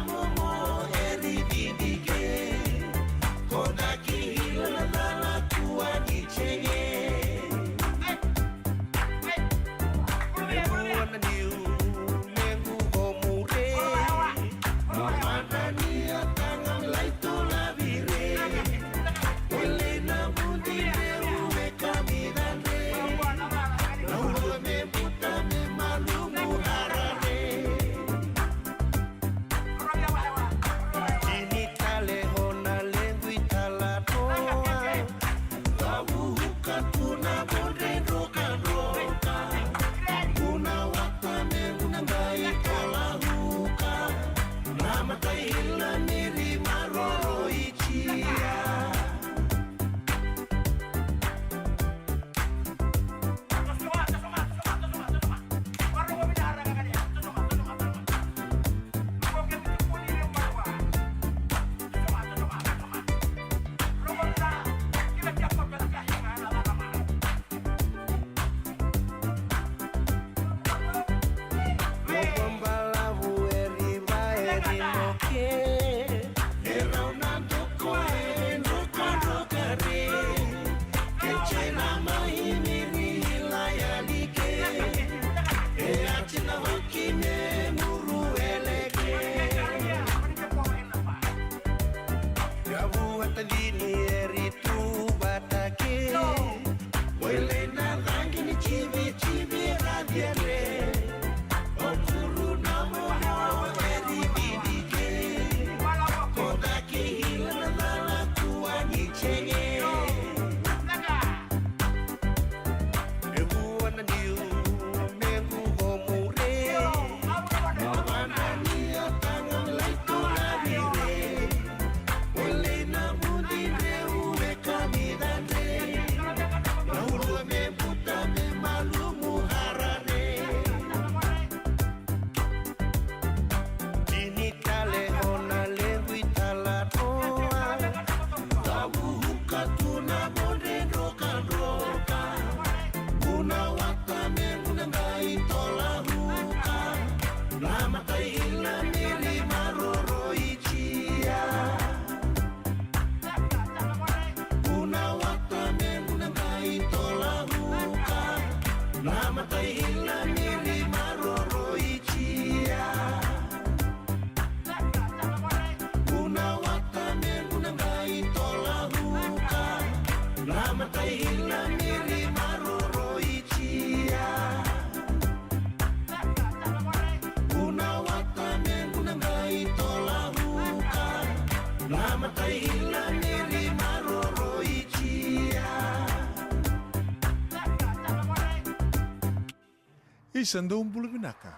Isa, dou bula vinaka.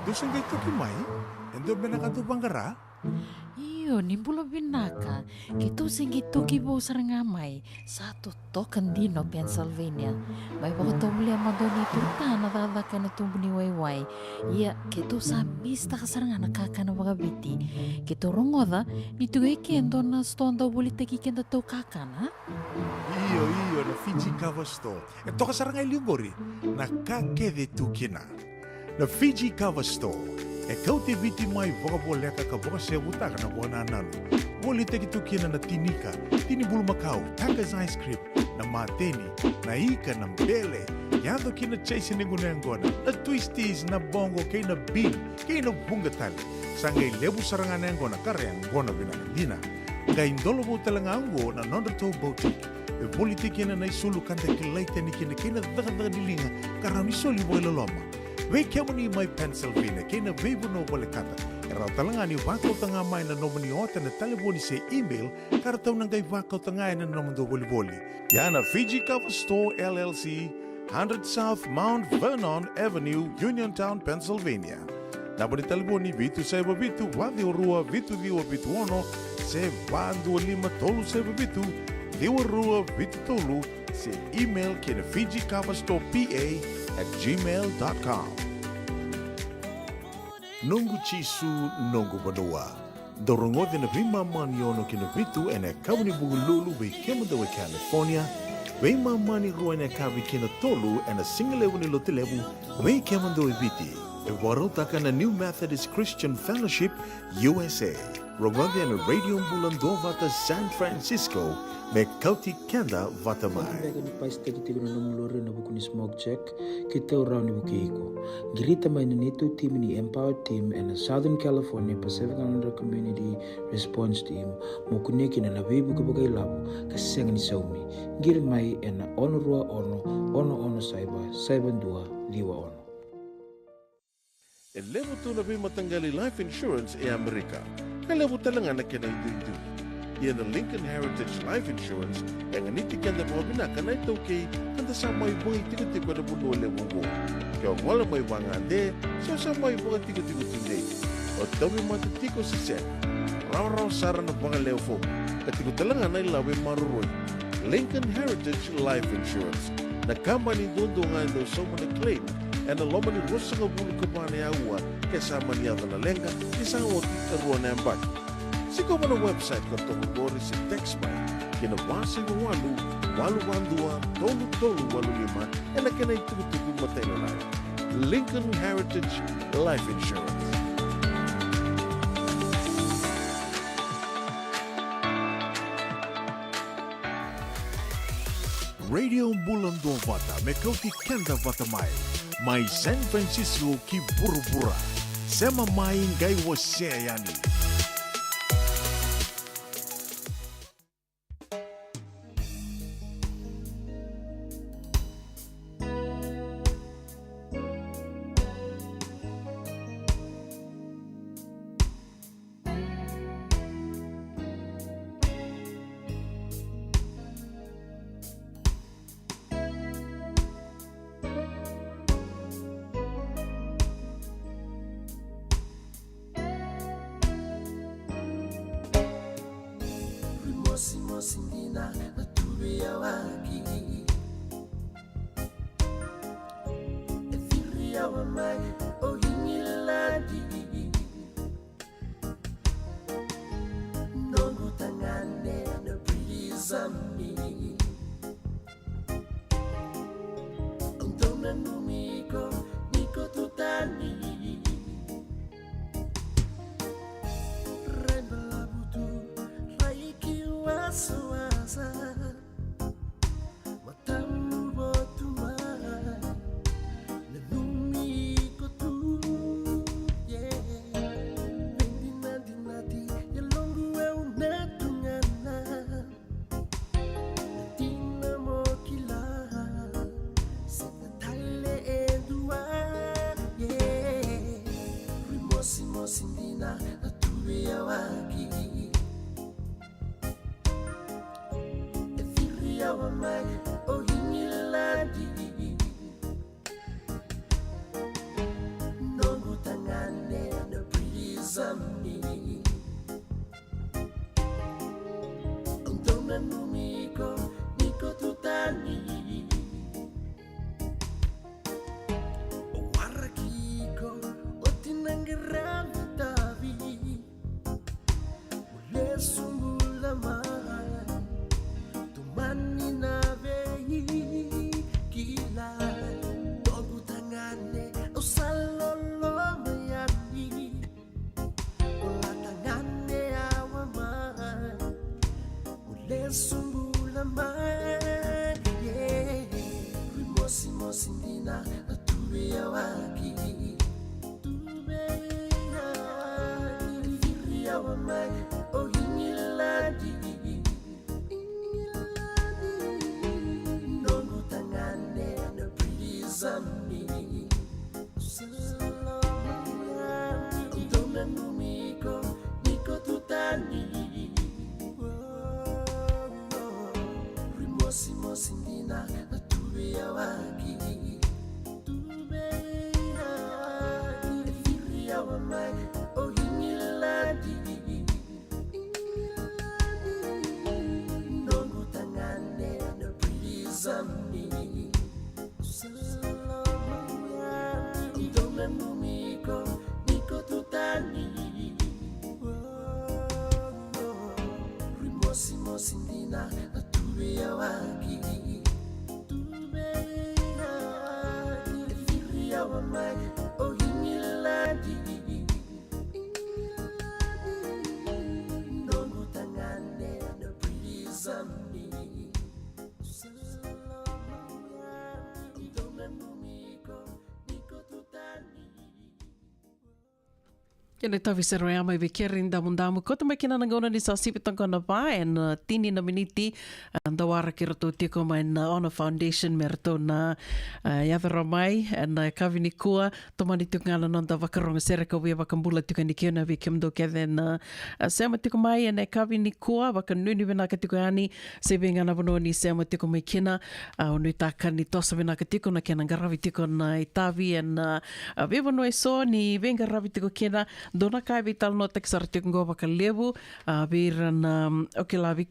Dou se qai toki mai? E dua beka na ka dou vaqara? Io, ni bula vinaka. Keitou se qai toki vou sara ga mai. Sa totoka dina o Pennsylvania. Mai vakatovolea mada o ni turuta na cakacaka ena tubu ni waiwai. Ia, keitou sa misitaka sara ga na kakana vakaviti. Keitou rogoca ni tiko e ke dua na sitoa dau volitaki kedatou kakana. Io, io, na Fiji Kava Store. E toka sara ga e liu qori na ka kece e tu kina. Na Fiji Kava Store e kauti Viti mai vakavoleka ka vakasevutaka na vakanananu. Volitaki tu kina na tinika, tini bulumakau, Taka's ice cream, na mateni, na ika, na bele, yaco ki na chaise ni gunu yaqona, na twisties, na bogo kei na bean kei na vuqa tale. Sa qai levu sara ga na yaqona ka ra yaqona vinaka dina. Qai dola vou tale ga oqo na nodratou boutique e volitaki kina na isulu ka da kilai tani kina kei na cakacaka ni liga ka rawa ni soli vakailoloma. Vei kemuni mai Pennsylvania kei na veivanua volekata, e rawa tale ga ni vakauta ga mai na nomuni ota ena talevoni se email ka ratou na qai vakauta ga ena nomudou volivoli. Ia na Fiji Kava Store L L C, hundred South Mount Vernon Avenue, Uniontown, Pennsylvania. Naba ni talevoni vitu saiva vitu, va ciwa rua, vitu ciwa vitu ono, se va dua lima tolu saiva vitu, ciwa rua vitu tolu, se email ki na Fiji Kava Store P A at gmail dot com. Noqu Jisu, noqu vanua. Dou rogoci na veimama ni ono ki na vitu ena yakavi ni Vukelulu vei kemudou e California, veimama ni rua ena yakavi ki na tolu ena sigalevu ni Lotulevu vei kemudou e Viti. E vakarautaka na New Methodist Christian Fellowship U S A. Rogoci ena Radio Bula Duavata San Francisco me kauti keda vata mai. Beka ni pasitaki tiko na nomu lori ena vuku ni smoke check, keitou rawa ni vukei iko. Qirita mai na neitou timi ni Empower Team ena Southern California Pacific Islander Community Response Team mo kunea kina na veivuke vakailavo ka sega ni saumi. Qiri mai ena ono rua ono, ono ono saiva, saiva dua, ciwa ono. E levu tu na veimataqali life insurance e Amerika, ka levu tale ga na kena iduidui. Ia na Lincoln Heritage Life Insurance e ganiti keda vakavinaka na iTaukei ka da sa mai vakaitikotiko ena vanua levu oqo. Ke o gole mai vagade se o sa mai vakatikotiko tudei, o tauvimate tiko se sega, rawarawa sara na vagalewe fomu ka tiko tale ga na ilavo e maroroi. Lincoln Heritage Life Insurance, na kabani duadua ga e dau sauma na claim ena loma ni ruasagavulu ka va na aua ke sa mani yaco na leqa ni sa oti e rua na yabaki. Sikova na website ka toka qori se text mai ki na va saiva walu, walu va dua, tolu tolu walu lima ena kena itukutuku matailalai. Lincoln Heritage Life Insurance. Radio Bula Duavata me kauti keda vata mai, mai San Francisco ki vuravura. Sema mai, qai wasea yani. Mosimosi dina na tu vei au, a ki e ciri au mai, o Igiladi. Noqu tagane na prisami. Au dau nanumi iko ni ko tu tani. Rai balavu tu, rai ki wasawasa. Matamu votu mai, nanumi iko tu, yeah. Veidinadinati, yaloqu au na tugana. Na dina mo kila, sega tale e dua, yeah. Rui mosimosi dina, na tu vei au, a ki. Au dau nanumi iko ni ko tu tani. Au waraki iko oti na qaravi tavi. Au lesu bula mai, tomani na veikilai. Noqu tagane, au sa loloma yani. Au lata gane yawa mai, au lesu bula mai, yeah. Rui mosimosi dina na tu veiyawaki. Tu veiyawaki. Ciri yawa mai o Igiladi. Igiladi. Noqu tagane na prisami. Au dau nanumi iko ni ko tu tani. Rui mosimosi dina na tu veiyawaki. Tu veiyawaki. Ciri yawa mai o Igiladi. Igiladi. Noqu tagane na prisami. Au dau nanumi iko ni ko tu tani. Rui mosimosi dina na tu veiyawaki. Tu veiyawaki. Ciri yawa mai o Igiladi. Igiladi. Noqu tagane na prisami. Kena itavi sara ya mai vei Keri Damudamu. Koto mai kina na gauna ni sa sivi toka na va ena, uh, tini na miniti. Uh, da waraki iratou tiko mai na Honor Foundation me ratou na, uh, yaco rawa mai ena yakavi nikua. Tomani tiko ga na noda vakarogo sere ka via vakabula tiko yani kina vei kemudou kece na, uh, sema tiko mai ena yakavi nikua. Vakanuinui vinaka tiko yani se vei ga na vanua ni sema tiko mai kina. A, au nuitaka ni toso vinaka tiko na kena qaravi tiko na itavi ena, a, veivanua eso ni veiqaravi tiko kina. Dua na ka e veitalanoataki sara tiko qo vakalevu, a, vei ira na, o kila, vei,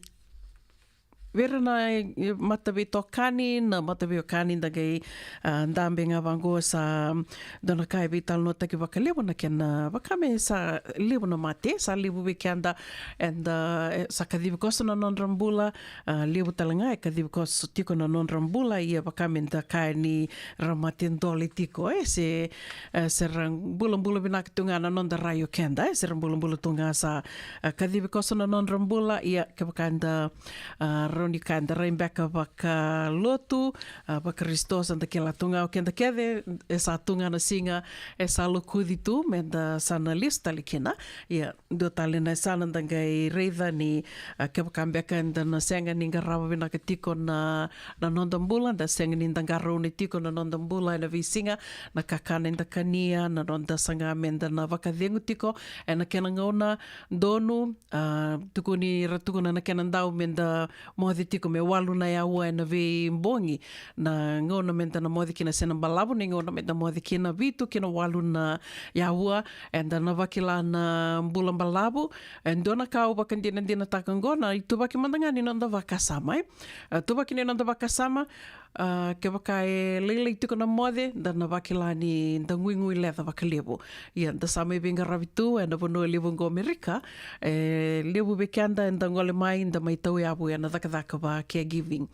vei ira na, e, mataveitokani, na mataveiwekani da qai, a, dabe ga vaqo. Sa dua na ka e veitalanoataki vakalevu na kena, vaka me sa levu na mate, sa levu vei keda, eda, e, sa kacivi koso na nodra bula, a, levu tale ga e kacivi koso tiko na nodra bula, ia vaka me da kaya ni ra mate dole tiko, e, se, e, se ra bulabula vinaka tu ga na noda rai o keda, e, se ra bulabula tu ga sa, a, kacivi koso na nodra bula, ia kevaka eda, a, rawa ni kaya da rai beka vakalotu, a, vaKarisito, sa da kila tu ga o keda kece, e sa tu ga na siga e sa lokuci tu me da sa na lesu tale kina. Ia, dua tale na yasana da qai raica ni, a, kevaka beka eda na sega ni qarava vinaka tiko na, na noda bula, da sega ni da qarauna tiko na noda bula ena veisiga, na kakana eda kania, na noda saga me da na vakacegu tiko ena kena gauna donu, a, tukuni, ra tukuna na kena dau me da moce tiko me walu na yaua ena veibogi. Na gauna me da na moce kina se na balavu, na gauna me da moce kina vitu ki na walu na yaua, eda na vakila na bula balavu. E dua na ka au vakadinadinataka qo na ituvaki mada ga ni noda vakasama, e. A, ituvaki ni noda vakasama, a, kevaka e lailai tiko na moce, da na vakila ni da guigui leca vakalevu. Ia, da sa mai veiqaravi tu ena vanua levu qo Amerika, e levu vei keda eda gole mai, da mai tauyavu ena cakacaka va caregiving.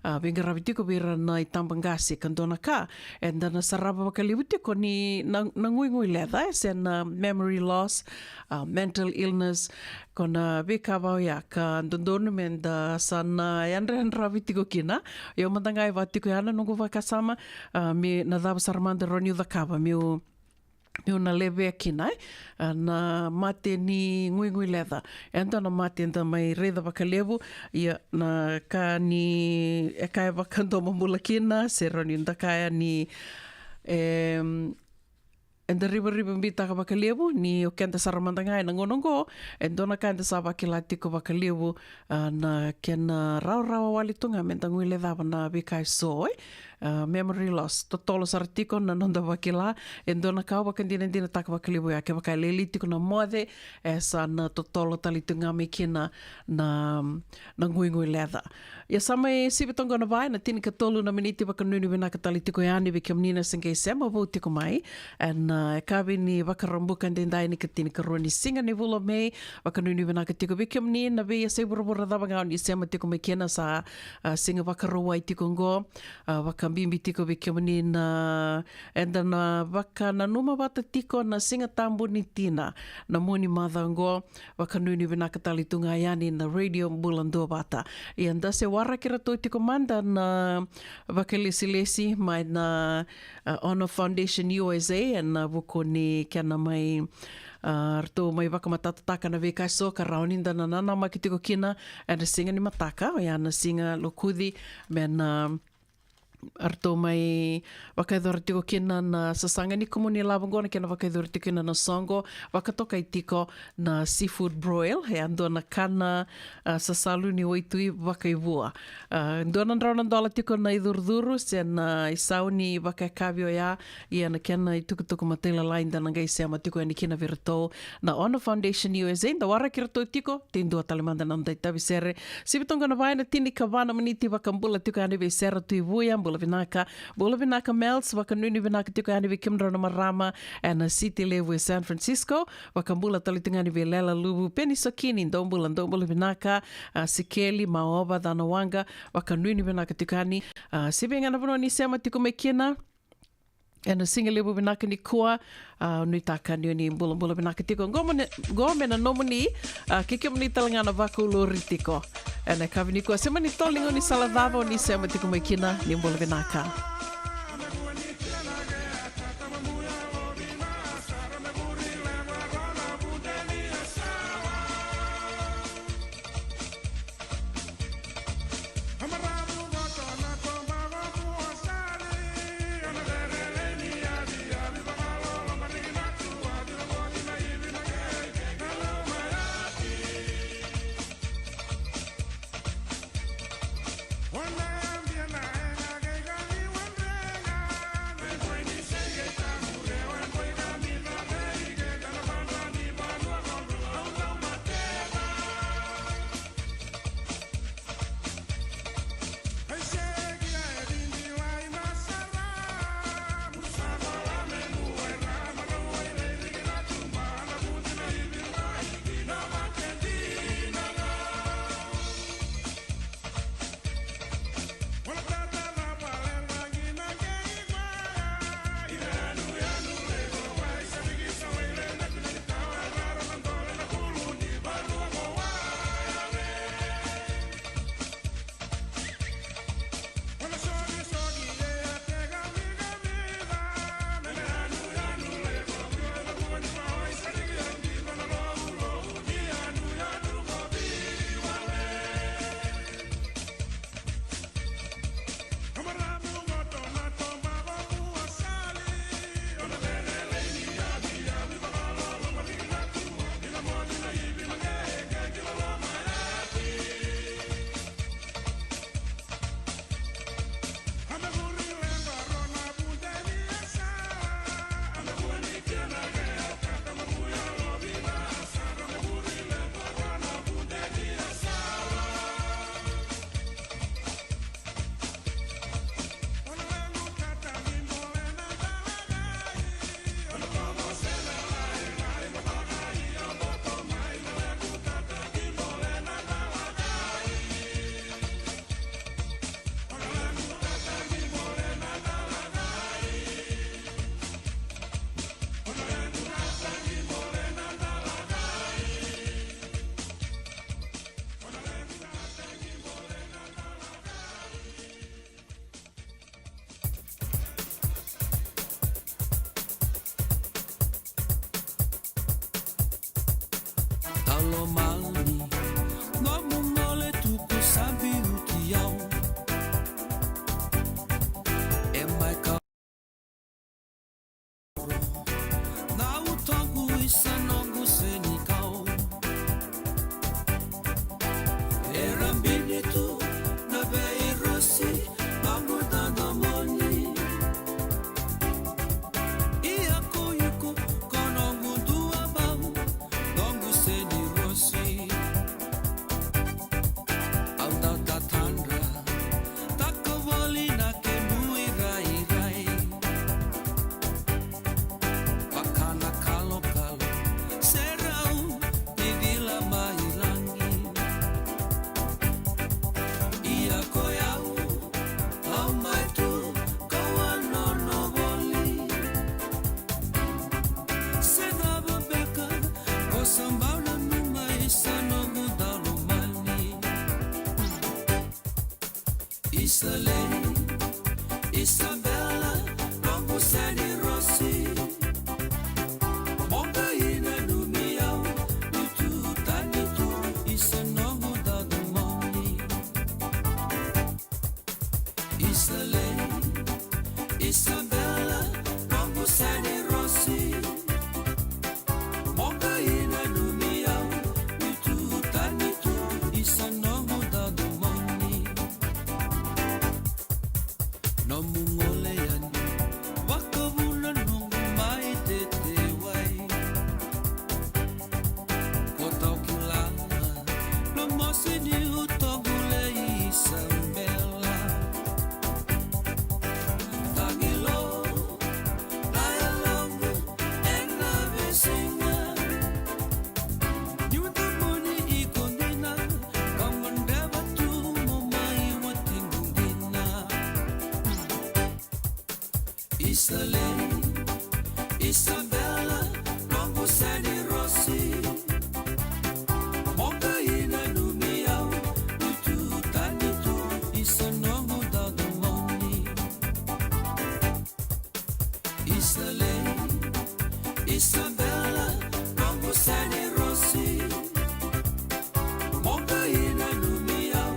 A, veiqaravi tiko vei ira na itabaqase, ka dua na ka eda na sarava vakalevu tiko ni na, na guigui leca, e, se na memory loss, a, mental illness, ko na veika va oya ka dodonu me da sa na yadrayadravi tiko kina. Io, mada ga e va tiko ya na noqu vakasama, a, me na cava sara mada rawa niu cakava meu, meu na levea kina, e, a, na mate ni guigui leca. E dua na mate eda mai raica vakalevu, ia na ka ni, e ka e vakadomobula kina, se rawa ni da kaya ni, em, eda rivarivabitaka vakalevu ni o keda sara mada ga ena gauna oqo, e dua na ka eda sa vakila tiko vakalevu, a, na kena rawarawa wale tu ga me da guilecava na veika eso, e. A, memory loss, totolo sara tiko na noda vakila. E dua na ka au vakadinadinataka vakalevu ya, kevaka e lailai tiko na moce, e sa na totolo tale tu ga mai kina na, na guigui leca. Ia sa mai sivi toka qo na va ena tinikatolu na miniti, vakanuinui vinaka tale tiko yani vei kemuni na se qai sema vou tiko mai ena, a, yakavi ni Vakaraubuka edaidai, ni ka tinikarua ni siga ni vula o Me. Vakanuinui vinaka tiko vei kemuni na veiyasai vuravura cava ga o ni sema tiko mai kina, sa, a, siga Vakarauwai tiko qo. A, vakabibi tiko vei kemuni na, eda na vakananuma vata tiko na Siga Tabu ni Tina, na mua ni macawa qo. Vakanuinui vinaka tale tu ga yani na Radio Bula Duavata. Ia da se waraki ratou tiko mada na vakailesilesi mai na, a, Honor Foundation U S A ena vuku ni kena mai, a, ratou mai vakamatatataka na veika eso ka rawa ni da na nanamaki tiko kina ena siga ni mataka, oya na siga Lokuci, me na ratou mai vakayacora tiko kina na sasaga ni kumuni lavo qo, na kena vakayacori tiko kina na soqo, vakatokai tiko na seafood broil, e a dua na kana, a, sasalu ni waitui vakaivua. A, dua na drau na dola tiko na icurucuru se na isau ni vakayakavi oya, ia na kena itukutuku matailalai da na qai sema tiko yani kina vei ratou na Honor Foundation U S A, da waraki ratou tiko. Tei dua tale mada na noda itavi sere. Sivi toka na va ena tinikava na miniti, vakabula tiko yani vei Sera Tuivuya, bula vinaka. Bula vinaka Mels, vakanuinui vinaka tiko yani vei kemudrau na marama ena city levu e San Francisco. Vakabula tale tiko yani vei Lela Luvu, Peni Sokini, dou bula, dou bula vinaka. A, Sikeli, Maova, Canawaqa, vakanuinui vinaka tiko yani. A, sivi ga na vanua ni sema tiko mai kina ena siga levu vinaka nikua. A, nuitaka ni o ni bulabula vinaka tiko. Qo mo ne-, qo me na nomuni, a, kei kemuni tale ga na vakaulori tiko ena yakavi nikua. Se mani tolo ni gaunisala cava o ni sema tiko mai kina, ni bula vinaka. Isale, Isabela, noqu seni Rosi. Moqa i nanumi au, niu tu tani tu, isa noqu dau domoni. Isale, Isabela, noqu seni Rosi. Moqa i nanumi au, niu tu tani tu, isa noqu dau domoni. Nomu gole yani, vakavuna noqu mai tete wai. Ko tau kila, lo mosi niu toqu lei Isabela. Tagilo, dai loqu, ena veisiga. Niu domoni iko dina, ka gadreva tu mo mai watiqu dina. Isale, Isabela, noqu seni Rosi. Moqa i nanumi au, niu tu tani tu, isa noqu dau domoni. Isale, Isabela, noqu seni Rosi. Moqa i nanumi au,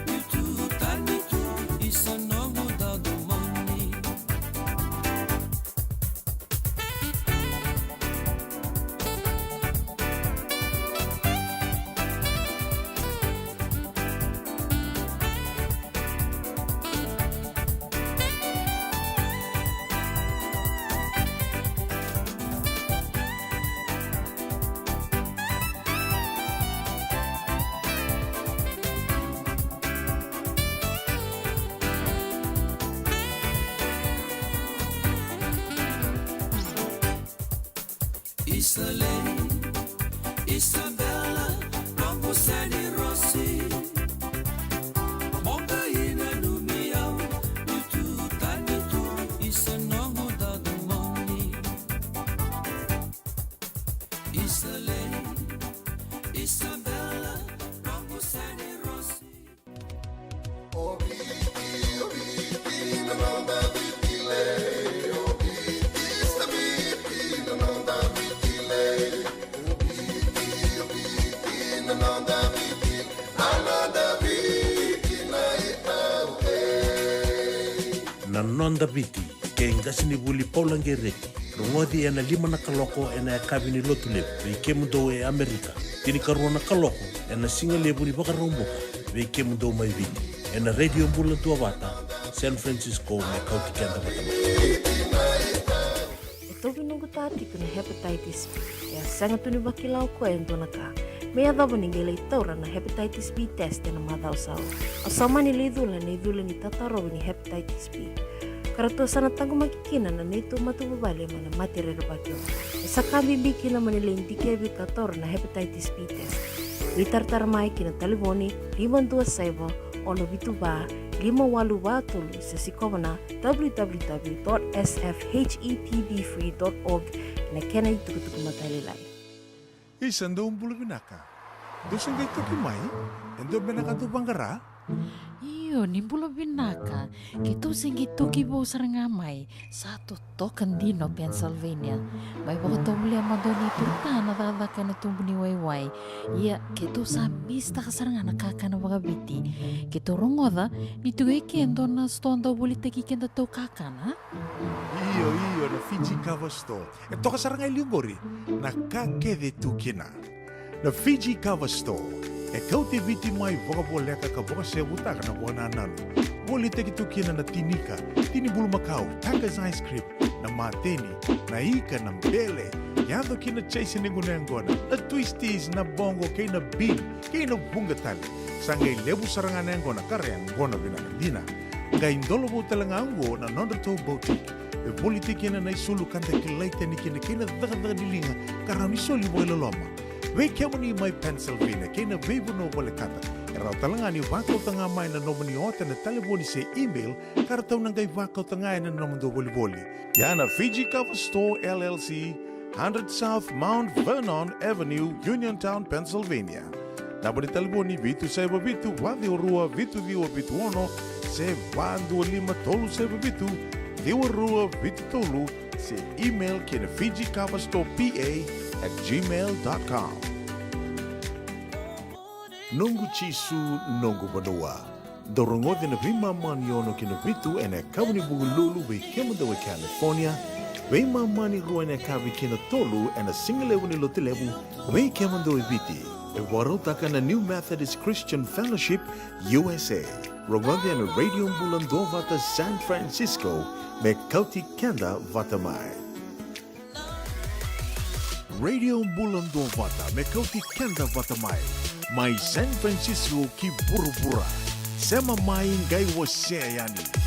niu tu tani tu, isa noqu dau domoni. Isale, Isabela, noqu seni Rosi. Moqa i nanumi au, niu tu tani tu, isa noqu dau domoni. Isale, Isabela, noqu seni Rosi. Na Noda Viti, kei qasenivuli Paula Qereti. Rogoci ena lima na kaloko ena yakavi ni Lotulevu vei kemudou e Amerika, tinikarua na kaloko ena sigalevu ni Vakaraubuka vei kemudou mai Viti, ena Radio Bula Duavata, San Francisco, me kauti keda vata mai. E tauvi noqu ta tiko na hepatitis B. E a sega tu ni vakila o koya e dua na ka. Me yacova ni qai lai taura na hepatitis B test ena macawa sa oti. Au sa mani lai cula na icula ni tatarovi ni hepatitis B. Ka ratou sa na taqomaki kina na neitou matavuvale mai na mate rerevaki oqo. E sa ka bibi kina mo ni lai dikevi ka taura na hepatitis B test. Veitaratara mai ki na talevoni lima dua saiva, ono vitu va, lima walu va tolu, se sikova na w w w dot s f h e p b free dot org ena kena itukutuku matailalai. Isa, dou bula vinaka. Dou se qai toki mai? E dua beka na ka dou vaqara? Io, ni bula vinaka. Keitou se qai toki vou sara ga mai. Sa totoka dina o Pennsylvania. Mai vakatovolea mada o neitou ta na cakacaka ena tubu ni waiwai. Ia, keitou sa misitaka sara ga na kakana vakaviti. Keitou rogoca ni tu e ke e dua na sitoa dau volitaki kedatou kakana. Io, io, na Fiji Cover Store. E toka sara ga e liu qori na ka kece e tu kina. Na Fiji Cover Store e kauti Viti mai vakavoleka ka vakasevutaka na vakanananu. Volitaki tu kina na tinika, tini bulumakau, Tiger's ice cream, na mateni, na ika, na bele, yaco ki na chase ni gunu yaqona, na twisties, na boqo kei na bean, kei na vuqa tale. Sa qai levu sara ga na yaqona ka ra yaqona vinaka dina. Qai dolovou tale ga oqo na nodratou boutique. E volitaki kina na isulu ka da kilai tani kina kei na cakacaka ni liga ka rawa ni soli vakailoloma. Vei kemuni mai Pennsylvania kei na veivanua volekata, e rawa tale ga ni vakauta ga mai na nomuni ota ena talevoni se email ka ratou na qai vakauta ga ena nomudou volivoli. Ia na Fiji Cover Store L L C, hundred South Mount Vernon Avenue, Uniontown, Pennsylvania. Naba ni talevoni: vitu saiva vitu, va ciwa rua, vitu ciwa vitu ono, se va dua lima tolu saiva vitu, ciwa rua vitu tolu, se email ki na Fiji Cover Store P A at gmail dot com. Noqu Jisu, noqu vanua. Dou rogoca na veimama ni ono ki na vitu ena yakavi ni Vukelulu vei kemudou e California, veimama ni rua ena yakavi ki na tolu ena sigalevu ni Lotulevu vei kemudou e Viti. E vakarautaka na New Methodist Christian Fellowship U S A. Rogoca ena Radio Bula Duavata San Francisco, me kauti keda vata mai. Radio Bula Duavata, me kauti keda vata mai, mai San Francisco ki vuravura. Sema mai, qai wasea yani.